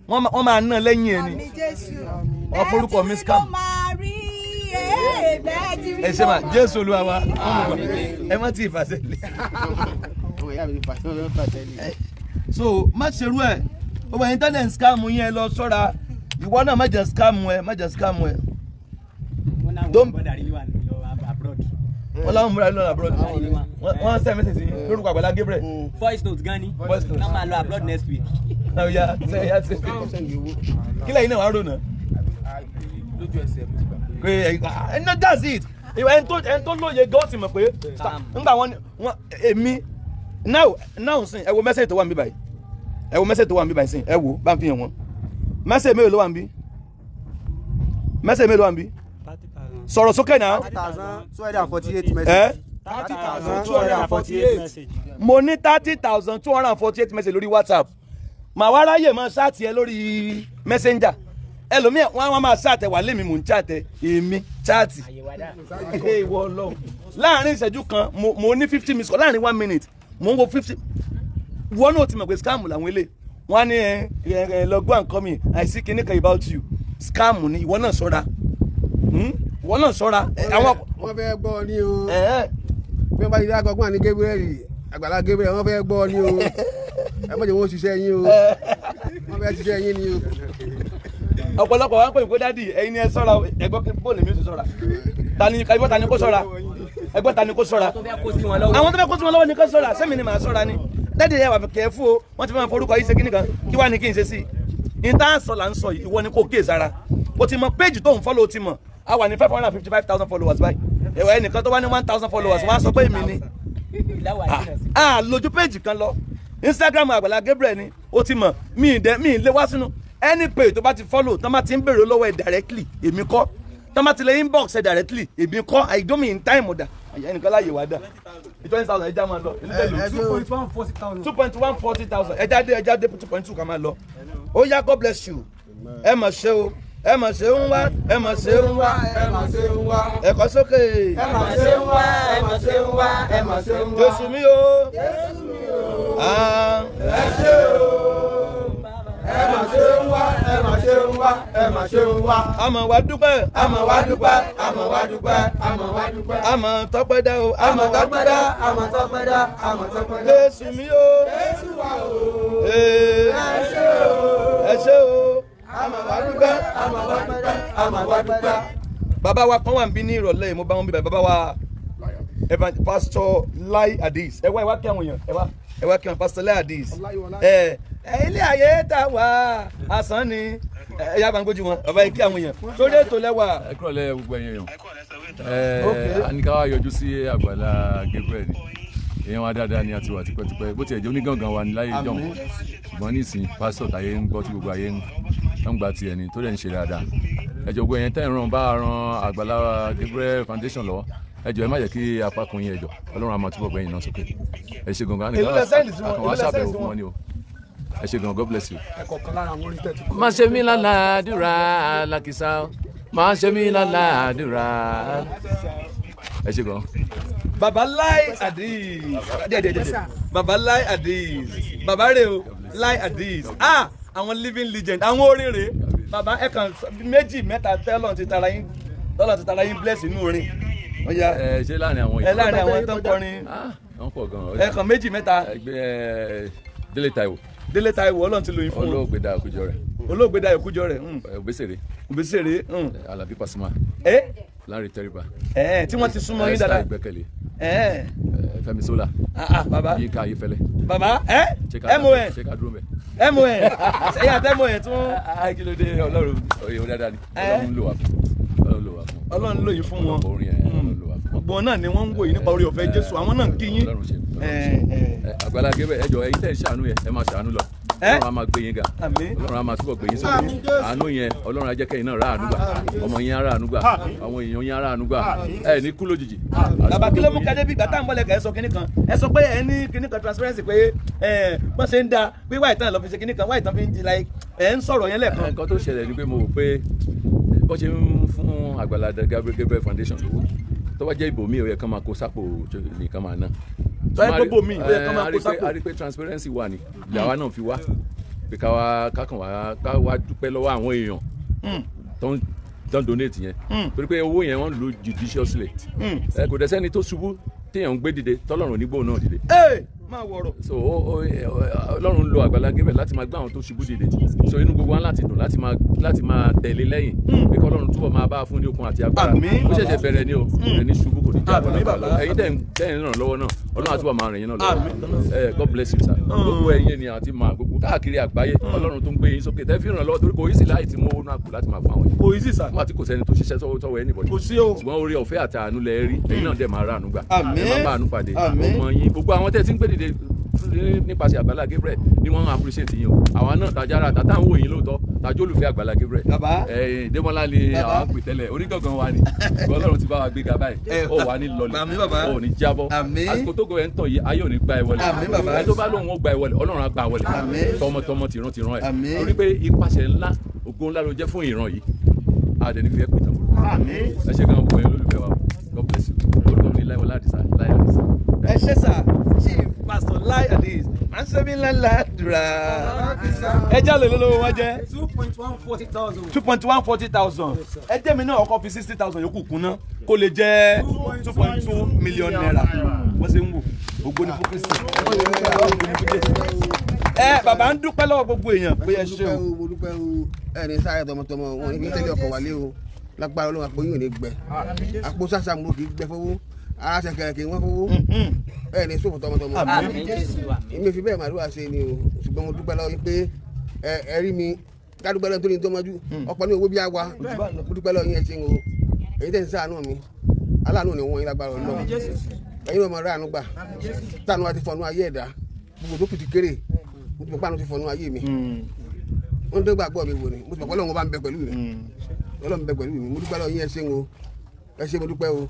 Speaker 1: wọ́n máa ná lẹ́yìn ẹ̀ ni wọ́n forúkọ mi scam. Ẹ ṣe máa Jésù Olúwa wa ẹ má tí ì fàṣẹ lé. So má ṣerú ẹ gbogbo ẹ̀yin tẹ́lẹ̀ ń scam yẹn lọ ṣọ́ra Ìwọ náà má jẹ́ scam ẹ, má jẹ́ scam ẹ. Wọ́n láwọn múra lọ́nà abroad. Wọ́n send message sí lórúkọ Àgbàlá Gabriel.
Speaker 9: Voice note gan ni.
Speaker 1: Voice note.
Speaker 9: Ká máa lọ abroad next week.
Speaker 1: Ọ̀ya ṣe ṣe. Kí lẹ́yìn náà wàá rò náà? Pé ẹ no, that's it. Ẹni tó lóye gan ti mọ̀ pé nígbà wọn èmi now sin, ẹ wo message tó wà níbí báyìí. Ẹ wo message tó wà níbí báyìí sin, ẹ wo bá ń fi hàn wọn. Message mélòó ló wà níbí? Message mélòó wà níbí? Sọ̀rọ̀ sókè náà.
Speaker 5: 30,248 message. 30,248 message.
Speaker 1: Mo ní 30,248 message lórí WhatsApp. Màá wá ráyè máa ṣáàtì ẹ lórí Messenger. Ẹlòmíì wọ́n á máa ṣáàtẹ̀ wà lémi, mò ń ṣáàtẹ̀ èmi ṣáàtì. Ìwọ Ọlọ́run. Láàárín ìṣẹ́jú kan mo ní 50 minutes, láàárín 1 minute mo ń wo 50. Wọ́n náà ti mọ̀ pé scam làwọn ilé. Wọ́n á ní ẹ lọ go and call me, I see kinní kan about you. Scam ni, ìwọ náà ṣọ́ra. Ìwọ náà ṣọ́ra.
Speaker 4: Wọ́n fẹ́ gbọ́ ni o. Bí wọ́n bá ti dá akọ́kọ́ ní Gabriel, Àgbàlá Gabriel, wọ́n fẹ́ gbọ́ ni o. Ẹ má jẹ́ wọ́n ṣiṣẹ́ yín o. Wọ́n fẹ́ ṣiṣẹ́ yín ni o.
Speaker 1: Ọ̀pọ̀lọpọ̀ wa ń pè mí pé dádì ẹ̀yin ni ẹ ṣọ́ra, ẹ̀gbọ́n bó lèmi ó ṣe ṣọ́ra. Ẹgbọ́n ta ni kó ṣọ́ra? Ẹgbọ́n ta ni kó ṣọ́ra? Àwọn tó fẹ́ kó sí wọn lọ́wọ́ ni kó ṣọ́ra, sẹ́mi ni màá ṣọ́ra ni. Dádì ẹ wà kẹ́ fún o, wọ́n ti máa forúkọ yìí ṣe kíní kan, kí wá ni kí n ṣe sí i? Ní tá à ń sọ là ń sọ yìí, ìwọ ni kò kíyè sára. O ti mọ péjì tó ń fọ́lọ̀, o ti mọ̀. A wà ní 555,000 followers báyìí. Ẹ̀wọ̀ ẹnìkan tó wá ní 1,000 followers wọ́n á sọ pé èmi ni. A lójú péjì kan lọ. Instagram Àgbàlá Gabriel ni o ti mọ̀, mi ì lé wá sínú. Any page tó bá ti follow, tó bá ti ń béèrè lọ́wọ́ ẹ directly, èmi kọ́. Tó bá ti lè inbox ẹ directly, èmi kọ́. I don't mean time ọ̀dà. Ẹnìkan láàyè wá dà. 20,000 ẹja máa lọ. 2.140,000. Ẹja dé 2.2 ká máa lọ. Ó yá, God bless you. Ẹ mà ṣe o. Ẹ mà ṣe ń wá, ẹ mà ṣe ń wá,
Speaker 5: ẹ mà ṣe ń wá.
Speaker 1: Ẹ̀kọ́ sókè.
Speaker 5: Ẹ mà ṣe ń wá, ẹ mà ṣe ń wá, ẹ mà ṣe ń wá.
Speaker 1: Jésù mi o.
Speaker 5: Jésù mi o. Ẹ ṣé o. Ẹ mà ṣe ń wá, ẹ mà ṣe ń wá, ẹ mà ṣe ń wá.
Speaker 1: A mà wá dúpẹ́,
Speaker 5: a mà wá dúpẹ́, a mà wá dúpẹ́, a mà wá dúpẹ́.
Speaker 1: A mà tọ́pẹ́ dá o,
Speaker 5: a mà tọ́pẹ́ dá, a mà tọ́pẹ́ dá, a mà tọ́pẹ́ dá.
Speaker 1: Jésù mi o.
Speaker 5: Jésù wa o.
Speaker 1: Ẹ
Speaker 5: ṣé o.
Speaker 1: Ẹ ṣé o.
Speaker 5: A mà wá dúpẹ́, a mà wá dúpẹ́, a mà wá dúpẹ́.
Speaker 1: Bàbá wa kan wà níbí ní ìrọ̀lẹ́ yìí, mo bá wọn bí bàbá wa Pastor Lai Adis. Ẹ wá kí àwọn èèyàn, ẹ wá kí wọn, Pastor Lai Adis. Ẹ ilé ayé tá a wà asán ni ẹ yá gbàngbójú wọn, bàbá yìí kí àwọn èèyàn sórí ètò lẹ́wà.
Speaker 11: Ẹ kúrò lẹ́ gbogbo ẹ̀yin èèyàn. Ẹ a ní ká wá yọjú sí Àgbàlá Gabriel ni. Èèyàn wa dáadáa ni a ti wà tipẹ́tipẹ́, bó tiẹ̀ jẹ́ onígangan wa ní láyé ìjọ̀hún, ṣùgbọ́n nísìnyí pásítọ̀ táyé ń gbọ́ tí gbogbo ayé ń gba tiẹ̀ ni tó dẹ̀ ń ṣe dáadáa. Ẹ jọ̀ọ́ gbogbo ẹ̀yin tẹ́ ń ràn bá ran Àgbàlá Gabriel Foundation lọ́wọ́, ẹ jọ̀ọ́ ẹ má jẹ́ kí apá kun yín, ẹ jọ̀ọ́ Ọlọ́run á máa túbọ̀ gbẹ̀yìn náà sókè. Ẹ ṣe gangan ní káwọn wá ṣàbẹ̀wò fún wọn ni o. Ẹ ṣe gangan, God bless you. Má ṣe mí lálàdúrà lákìsà, má ṣe mí lálàdúrà. Ẹ ṣe gan.
Speaker 1: Baba Lai Adis. Baba Lai Adis. Baba rè o, Lai Adis. Ah, àwọn living legend, àwọn orin rè. Baba ẹ kàn méjì mẹ́ta tẹ́lọ̀ ti tara yín, tọ́lọ̀ ti tara yín bless inú orin.
Speaker 11: Ẹ ṣe láàrin àwọn yìí.
Speaker 1: Ẹ láàrin àwọn tó ń kọrin.
Speaker 11: Wọ́n pọ̀ gan.
Speaker 1: Ẹ kàn méjì mẹ́ta.
Speaker 11: Ẹgbẹ́ Délé Táíwò.
Speaker 1: Délé Táíwò, Ọlọ́run ti lò yín fún wọn.
Speaker 11: Olóògbé Dayọ̀ Kújọrẹ̀.
Speaker 1: Olóògbé Dayọ̀ Kújọrẹ̀.
Speaker 11: Òbésèré.
Speaker 1: Òbésèré.
Speaker 11: Àlàbí Pasuma.
Speaker 1: Ẹ.
Speaker 11: Láre Tẹríba.
Speaker 1: Ẹ tí wọ́n ti súnmọ́ yín dáadáa.
Speaker 11: Esther Ìgbẹ́kẹ̀lé.
Speaker 1: Ẹ.
Speaker 11: Fẹ́mi Sola.
Speaker 1: Baba.
Speaker 11: Yínká Ayéfẹ́lẹ́.
Speaker 1: Baba ẹ. MON.
Speaker 11: Ṣé ká dúró mẹ́.
Speaker 1: MON. Ẹyà tẹ́ MON tún.
Speaker 11: Kí ló dé Ọlọ́run oye o dáadáa ni. Ọlọ́run lò wá fún. Ọlọ́run lò wá fún.
Speaker 1: Ọlọ́run lò yín fún wọn.
Speaker 11: Orin ẹ̀ Ọlọ́run lò wá fún.
Speaker 1: Gbogbo náà ni wọ́n ń wò yín nípa orí ọ̀fẹ́ Jésù, àwọn náà ń kí yín.
Speaker 11: Àgbàlá Gabriel, ẹ jọ̀ọ́ ẹ̀yin tẹ́ ń ṣàánú yẹn, ẹ máa ṣàánú lọ. Ọlọ́run á máa gbé yín ga. Ọlọ́run á máa túbọ̀ gbé yín sókè. Àánú yẹn, Ọlọ́run á jẹ́ kẹ́yìn náà ráàánú gbà. Ọmọ yín á ráàánú gbà. Àwọn èèyàn yín á ráàánú gbà. Ẹ ní kú lójijì.
Speaker 1: Bàbá kí ló mú kẹ́dé bí ìgbà tá à ń bọ̀lẹ̀ kẹ́ ẹ sọ kinní kan? Ẹ sọ pé ẹ ní kinní kan transparency pé ẹ bọ́n ṣe ń da pé wáyé tán lọ fi ṣe kinní kan, wáyé tán fi ń di like ẹ ń sọ̀rọ̀ yẹn lẹ́ẹ̀kan.
Speaker 11: Nǹkan tó ṣẹlẹ̀ ni pé mo rò pé bọ́n ṣe ń fún Àgbàlá Gabriel Foundation lówó, tó bá jẹ́ ibòmíì ó yẹ kán máa kó sápò nìkan máa ná.
Speaker 1: Tó yẹ gbogbo mi ó yẹ kán máa kó sápò.
Speaker 11: A rí pé transparency wà ní làwa náà fi wá pé ká wá kákan wá ká wá dúpẹ́ lọ́wọ́ àwọn èèyàn tó ń donate yẹn, torí pé owó yẹn wọ́n lò judiciously. Ẹ kò dẹ̀ sẹ́ni tó ṣubú téèyàn ń gbé dìde tọ́lọ́run onígbò náà dìde.
Speaker 1: Ee Máa wọ̀rọ̀.
Speaker 11: So Ọlọ́run lo Àgbàlá Gabriel láti máa gbé àwọn tó ṣubú dìde. So inú gbogbo wa láti dùn láti máa tẹ̀lé lẹ́yìn pé kọ́lọ́run túbọ̀ máa bá a fún ní okun àti agbára.
Speaker 1: Àmín.
Speaker 11: Ó ṣẹ̀ṣẹ̀ bẹ̀rẹ̀ ni o, kò ní ṣubú, kò ní jábọ́.
Speaker 1: Àmín, bàbá.
Speaker 11: Ẹ̀yin tẹ̀ ń ràn lọ́wọ́ náà, Ọlọ́run àtúbọ̀ máa ràn yín náà lọ́wọ́.
Speaker 1: Àmín.
Speaker 11: God bless you, sir. Gbogbo ẹ̀yin ènìyàn àti màá gbogbo káàkiri àgbáyé, Ọlọ́run tó ń gbé yín sókè tẹ́ fi ràn lọ́wọ́, torí kò easy láì ti mú owó náà kù láti máa fún àwọn yìí.
Speaker 1: Kò easy, sir.
Speaker 11: Nígbà tí kò sẹ́ni tó ṣiṣẹ́ sọ́wọ́ anybody.
Speaker 1: Kò sí o.
Speaker 11: Ṣùgbọ́n oore ọ̀fẹ́ àti àánú lẹ rí, ẹ̀yin náà dẹ̀ máa ráàánú gbà.
Speaker 1: Àmín.
Speaker 11: Ẹ máa bá àánú pàdé.
Speaker 1: Àmín.
Speaker 11: Ọmọ yín, gbogbo àwọn tẹ́ ti ń gbé dìde nípasẹ̀ Àgbàlá Gabriel ni wọ́n ń appreciate yín o. Àwa náà tajára tàtà ń wò yín lóòótọ́, tajú olùfẹ́ Àgbàlá Gabriel.
Speaker 1: Bàbá.
Speaker 11: Démọ́lá ni
Speaker 1: Bàbá.
Speaker 11: àwọn pè tẹ́lẹ̀, onígangan wa ni. Ṣùgbọ́n Ọlọ́run ti bá wa gbéga báyìí. Ó wà ní lọlẹ̀.
Speaker 1: Àmín, bàbá.
Speaker 11: Ó ní jábọ́.
Speaker 1: Àmín.
Speaker 11: Àsìkò tó gọ̀ ẹ̀ ń tàn yìí, ayé ò ní gba ẹ wọlé.
Speaker 1: Àmín, bàbá.
Speaker 11: Ẹ tó bá lóun ó gba ẹ wọlé, Ọlọ́run á gba wọlé.
Speaker 1: Àmín.
Speaker 11: Tọmọtọmọ tìran tìran ẹ̀.
Speaker 1: Àmín.
Speaker 11: Torí pé ipasẹ̀ ńlá, ògo ńlá ló jẹ́ fún ìran yìí. A dẹ̀ ní fi ẹ́ pè tán.
Speaker 1: Àmín.
Speaker 11: Ẹ ṣé gan, gbogbo ẹ̀yin olólùfẹ́ wa. God bless you. Orúkọ mi ni Láìwọlá Àdìsá, Láì Àdìsá.
Speaker 1: Ẹ ṣé sà, Chief Pastor Lai Adis, à ń sẹ́mi ńlá ńlá dùrà. Ẹ jálè lólówó wọn jẹ́.
Speaker 8: 2.140 thousand.
Speaker 1: 2.140 thousand. Ẹ jẹ́ mi náà ọkọ̀ fi 60,000 yòókù kún ná kó lè jẹ́ ₦2.2 million. Wọ́n ṣe ń wò, ògo ni fún Kristi. Ògo ni fún Jésù. Ẹ bàbá ń dúpẹ́ lọ́wọ́ gbogbo èèyàn pé ẹ ṣé o.
Speaker 4: Mo dúpẹ́ o, ẹ ní sáré tọmọtọmọ wọn ní fi tẹ́lẹ̀ ọkọ̀ wálé o. Lágbára Ọlọ́run, àpò yín ò ní gbẹ. Àpò sàṣà mo kì í gbẹ fowó, ara ṣẹ̀kẹ̀rẹ̀ kì í wọ́n fowó. Ẹ ní sòfò tọmọtọmọ.
Speaker 9: Àmín Jésù, àmín.
Speaker 4: Èmi fi bẹ́ẹ̀ màdúrà ṣe ni o, ṣùgbọ́n mo dúpẹ́ lọ́wọ́ yín pé ẹ rí mi ká dúpẹ́ lọ́wọ́ nítorí tọmọjú ọ̀pọ̀ ní owó bí a wa. Mo dúpẹ́ lọ́wọ́ yín, ẹ ṣeun o. Èyí tẹ̀ ń ṣàánú mi, aláàánú ni wọ́n yín lágbára Ọlọ́run. Ẹ̀yin náà máa ráàánú gbà. Táànù wa ti fọnú ayé ẹ̀dá, gbogbo tó kù ti kéré. Mo ti mọ̀ pé àánú ti fọnú ayé mi. Wọ́n tó gbàgbọ́ mi wò ni, mo ti mọ̀ pé Ọlọ́run bá ń bẹ pẹ̀lú mi. Ọlọ́run bẹ pẹ̀lú mi. Mo dúpẹ́ lọ́wọ́ yín, ẹ ṣeun o, ẹ ṣé, mo dúpẹ́ o.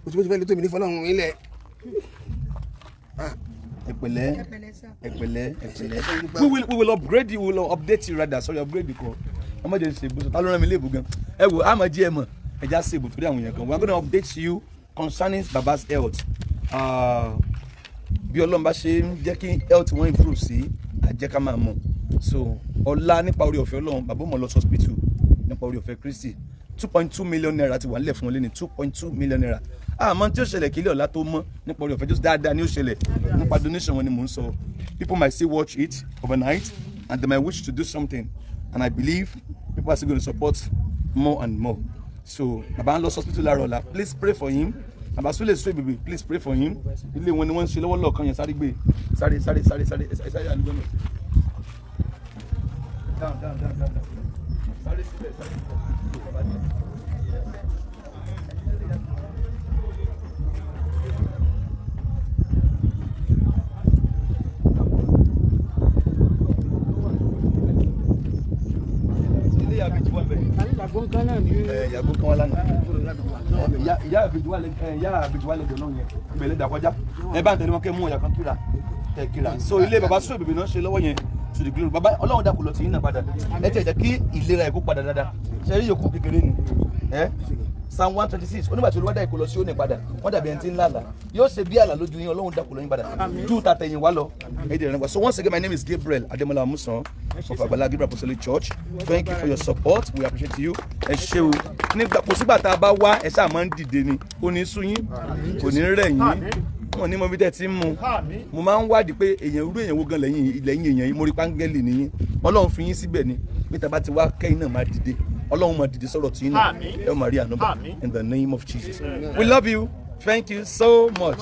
Speaker 4: Mo ti fẹ́ lè tó mi ní fọlọ́run mi lẹ̀.
Speaker 1: Ẹ pẹ̀lẹ́, ẹ pẹ̀lẹ́, ẹ pẹ̀lẹ́. We will upgrade you, we will update you rather. Sorry, upgrade kọ. Ọmọ jẹ́ ṣe ibùsùn, ta ló rán mi léèbù gan? Ẹ wo, àmọ́ jí ẹ mọ̀, ẹ já sí ibùsùn torí àwọn èèyàn kan. We are gonna update you concerning Baba's health. Bí Ọlọ́run bá ṣe ń jẹ́ kí health wọn improve sí, àjẹ́ ká máa mọ̀. So ọ̀la, nípa orí ọ̀fẹ́ Ọlọ́run, bàbá mọ̀ lọ sí hospital nípa orí ọ̀fẹ́ Kristi. ₦2.2 million ti wà nílẹ̀ fún wọn lé ní ₦2.2 million. Àmọ́ tí ó ṣẹlẹ̀ kílẹ̀ ọ̀la tó mọ́, nípa orí ọ̀fẹ́ Jésù, dáadáa ni ó ṣẹlẹ̀. Nípa donation wọn ni mò ń sọ. People might still watch it overnight and they might wish to do something, and I believe people are still going to support more and more. So bàbá ń lọ sí hospital láàárọ̀ ọ̀la. Please pray for him. Bàbá Sule Suebebe, please pray for him. Ilé wọn ni wọ́n ń ṣe lọ́wọ́ lọ́ọ̀kan yẹn. Sáré gbé, sáré, sáré, sáré, sáré, sáré, àlùgbọ́n náà. Down, down, down, down, down. Sáré síbẹ̀, sáré síbẹ̀. Bàbá jẹ́. Ilé ìyá àbèjì wà bẹ́ẹ̀. Ẹ yàgò kan wà lánàá. Ìyá àbèjì wà lẹ, ìyá àbèjì wà lẹ́gbẹ̀ẹ́ náà yẹn. Ìbẹ̀lẹ̀ dà kọjá. Ẹ bá ń tẹ̀lé wọn kẹ́ mú ọ̀yà kan kíra. Kẹ́ kíra. So ilé bàbá Suebebe náà ṣe lọ́wọ́ yẹn, to the glory. Bàbá, Ọlọ́run dàkú lọ sí yín náà padà. Ẹ tẹ̀ jẹ́ kí ìlera ẹ̀ kó padà dáadáa. Ṣé rí yòókù kékeré ni? Ẹ Psalm 126, onígbà tí Olúwa dá ìkó lọ sí òní padà, wọ́n dàbí ẹni tí ń lálàá. Yóò ṣe bí àlà lójú yín, Ọlọ́run dàkú lọ yín padà. Ju tàtẹ̀yìn wá lọ. Ẹ dẹ̀ rẹ̀ wá. So once again, my name is Gabriel Ademola Amusan of Agbala Gabriel Apostolic Church. Thank you for your support. We appreciate you. Ẹ ṣé o. Nígbà kò sígbà tá a bá wá, ẹ ṣáà máa ń dìde ni. Kò ní sú yín, kò ní rẹ̀ yín. Wọn ní mọ bí tẹ́ ti ń mu. Mo máa ń wádìí pé èèyàn irú èèyàn wo gan lẹ́yìn lẹ́yìn èèyàn yìí. Mo rí pángẹ́lì nìyí. Ọlọ́run fi yín síbẹ̀ ni. Bí tá a bá ti wá kẹ́yìn náà máa dìde. Ọlọ́run máa dìde sọ̀rọ̀ tí yín náà. Ẹ máa rí àánú gbà. In the name of Jesus. We love you. Thank you so much.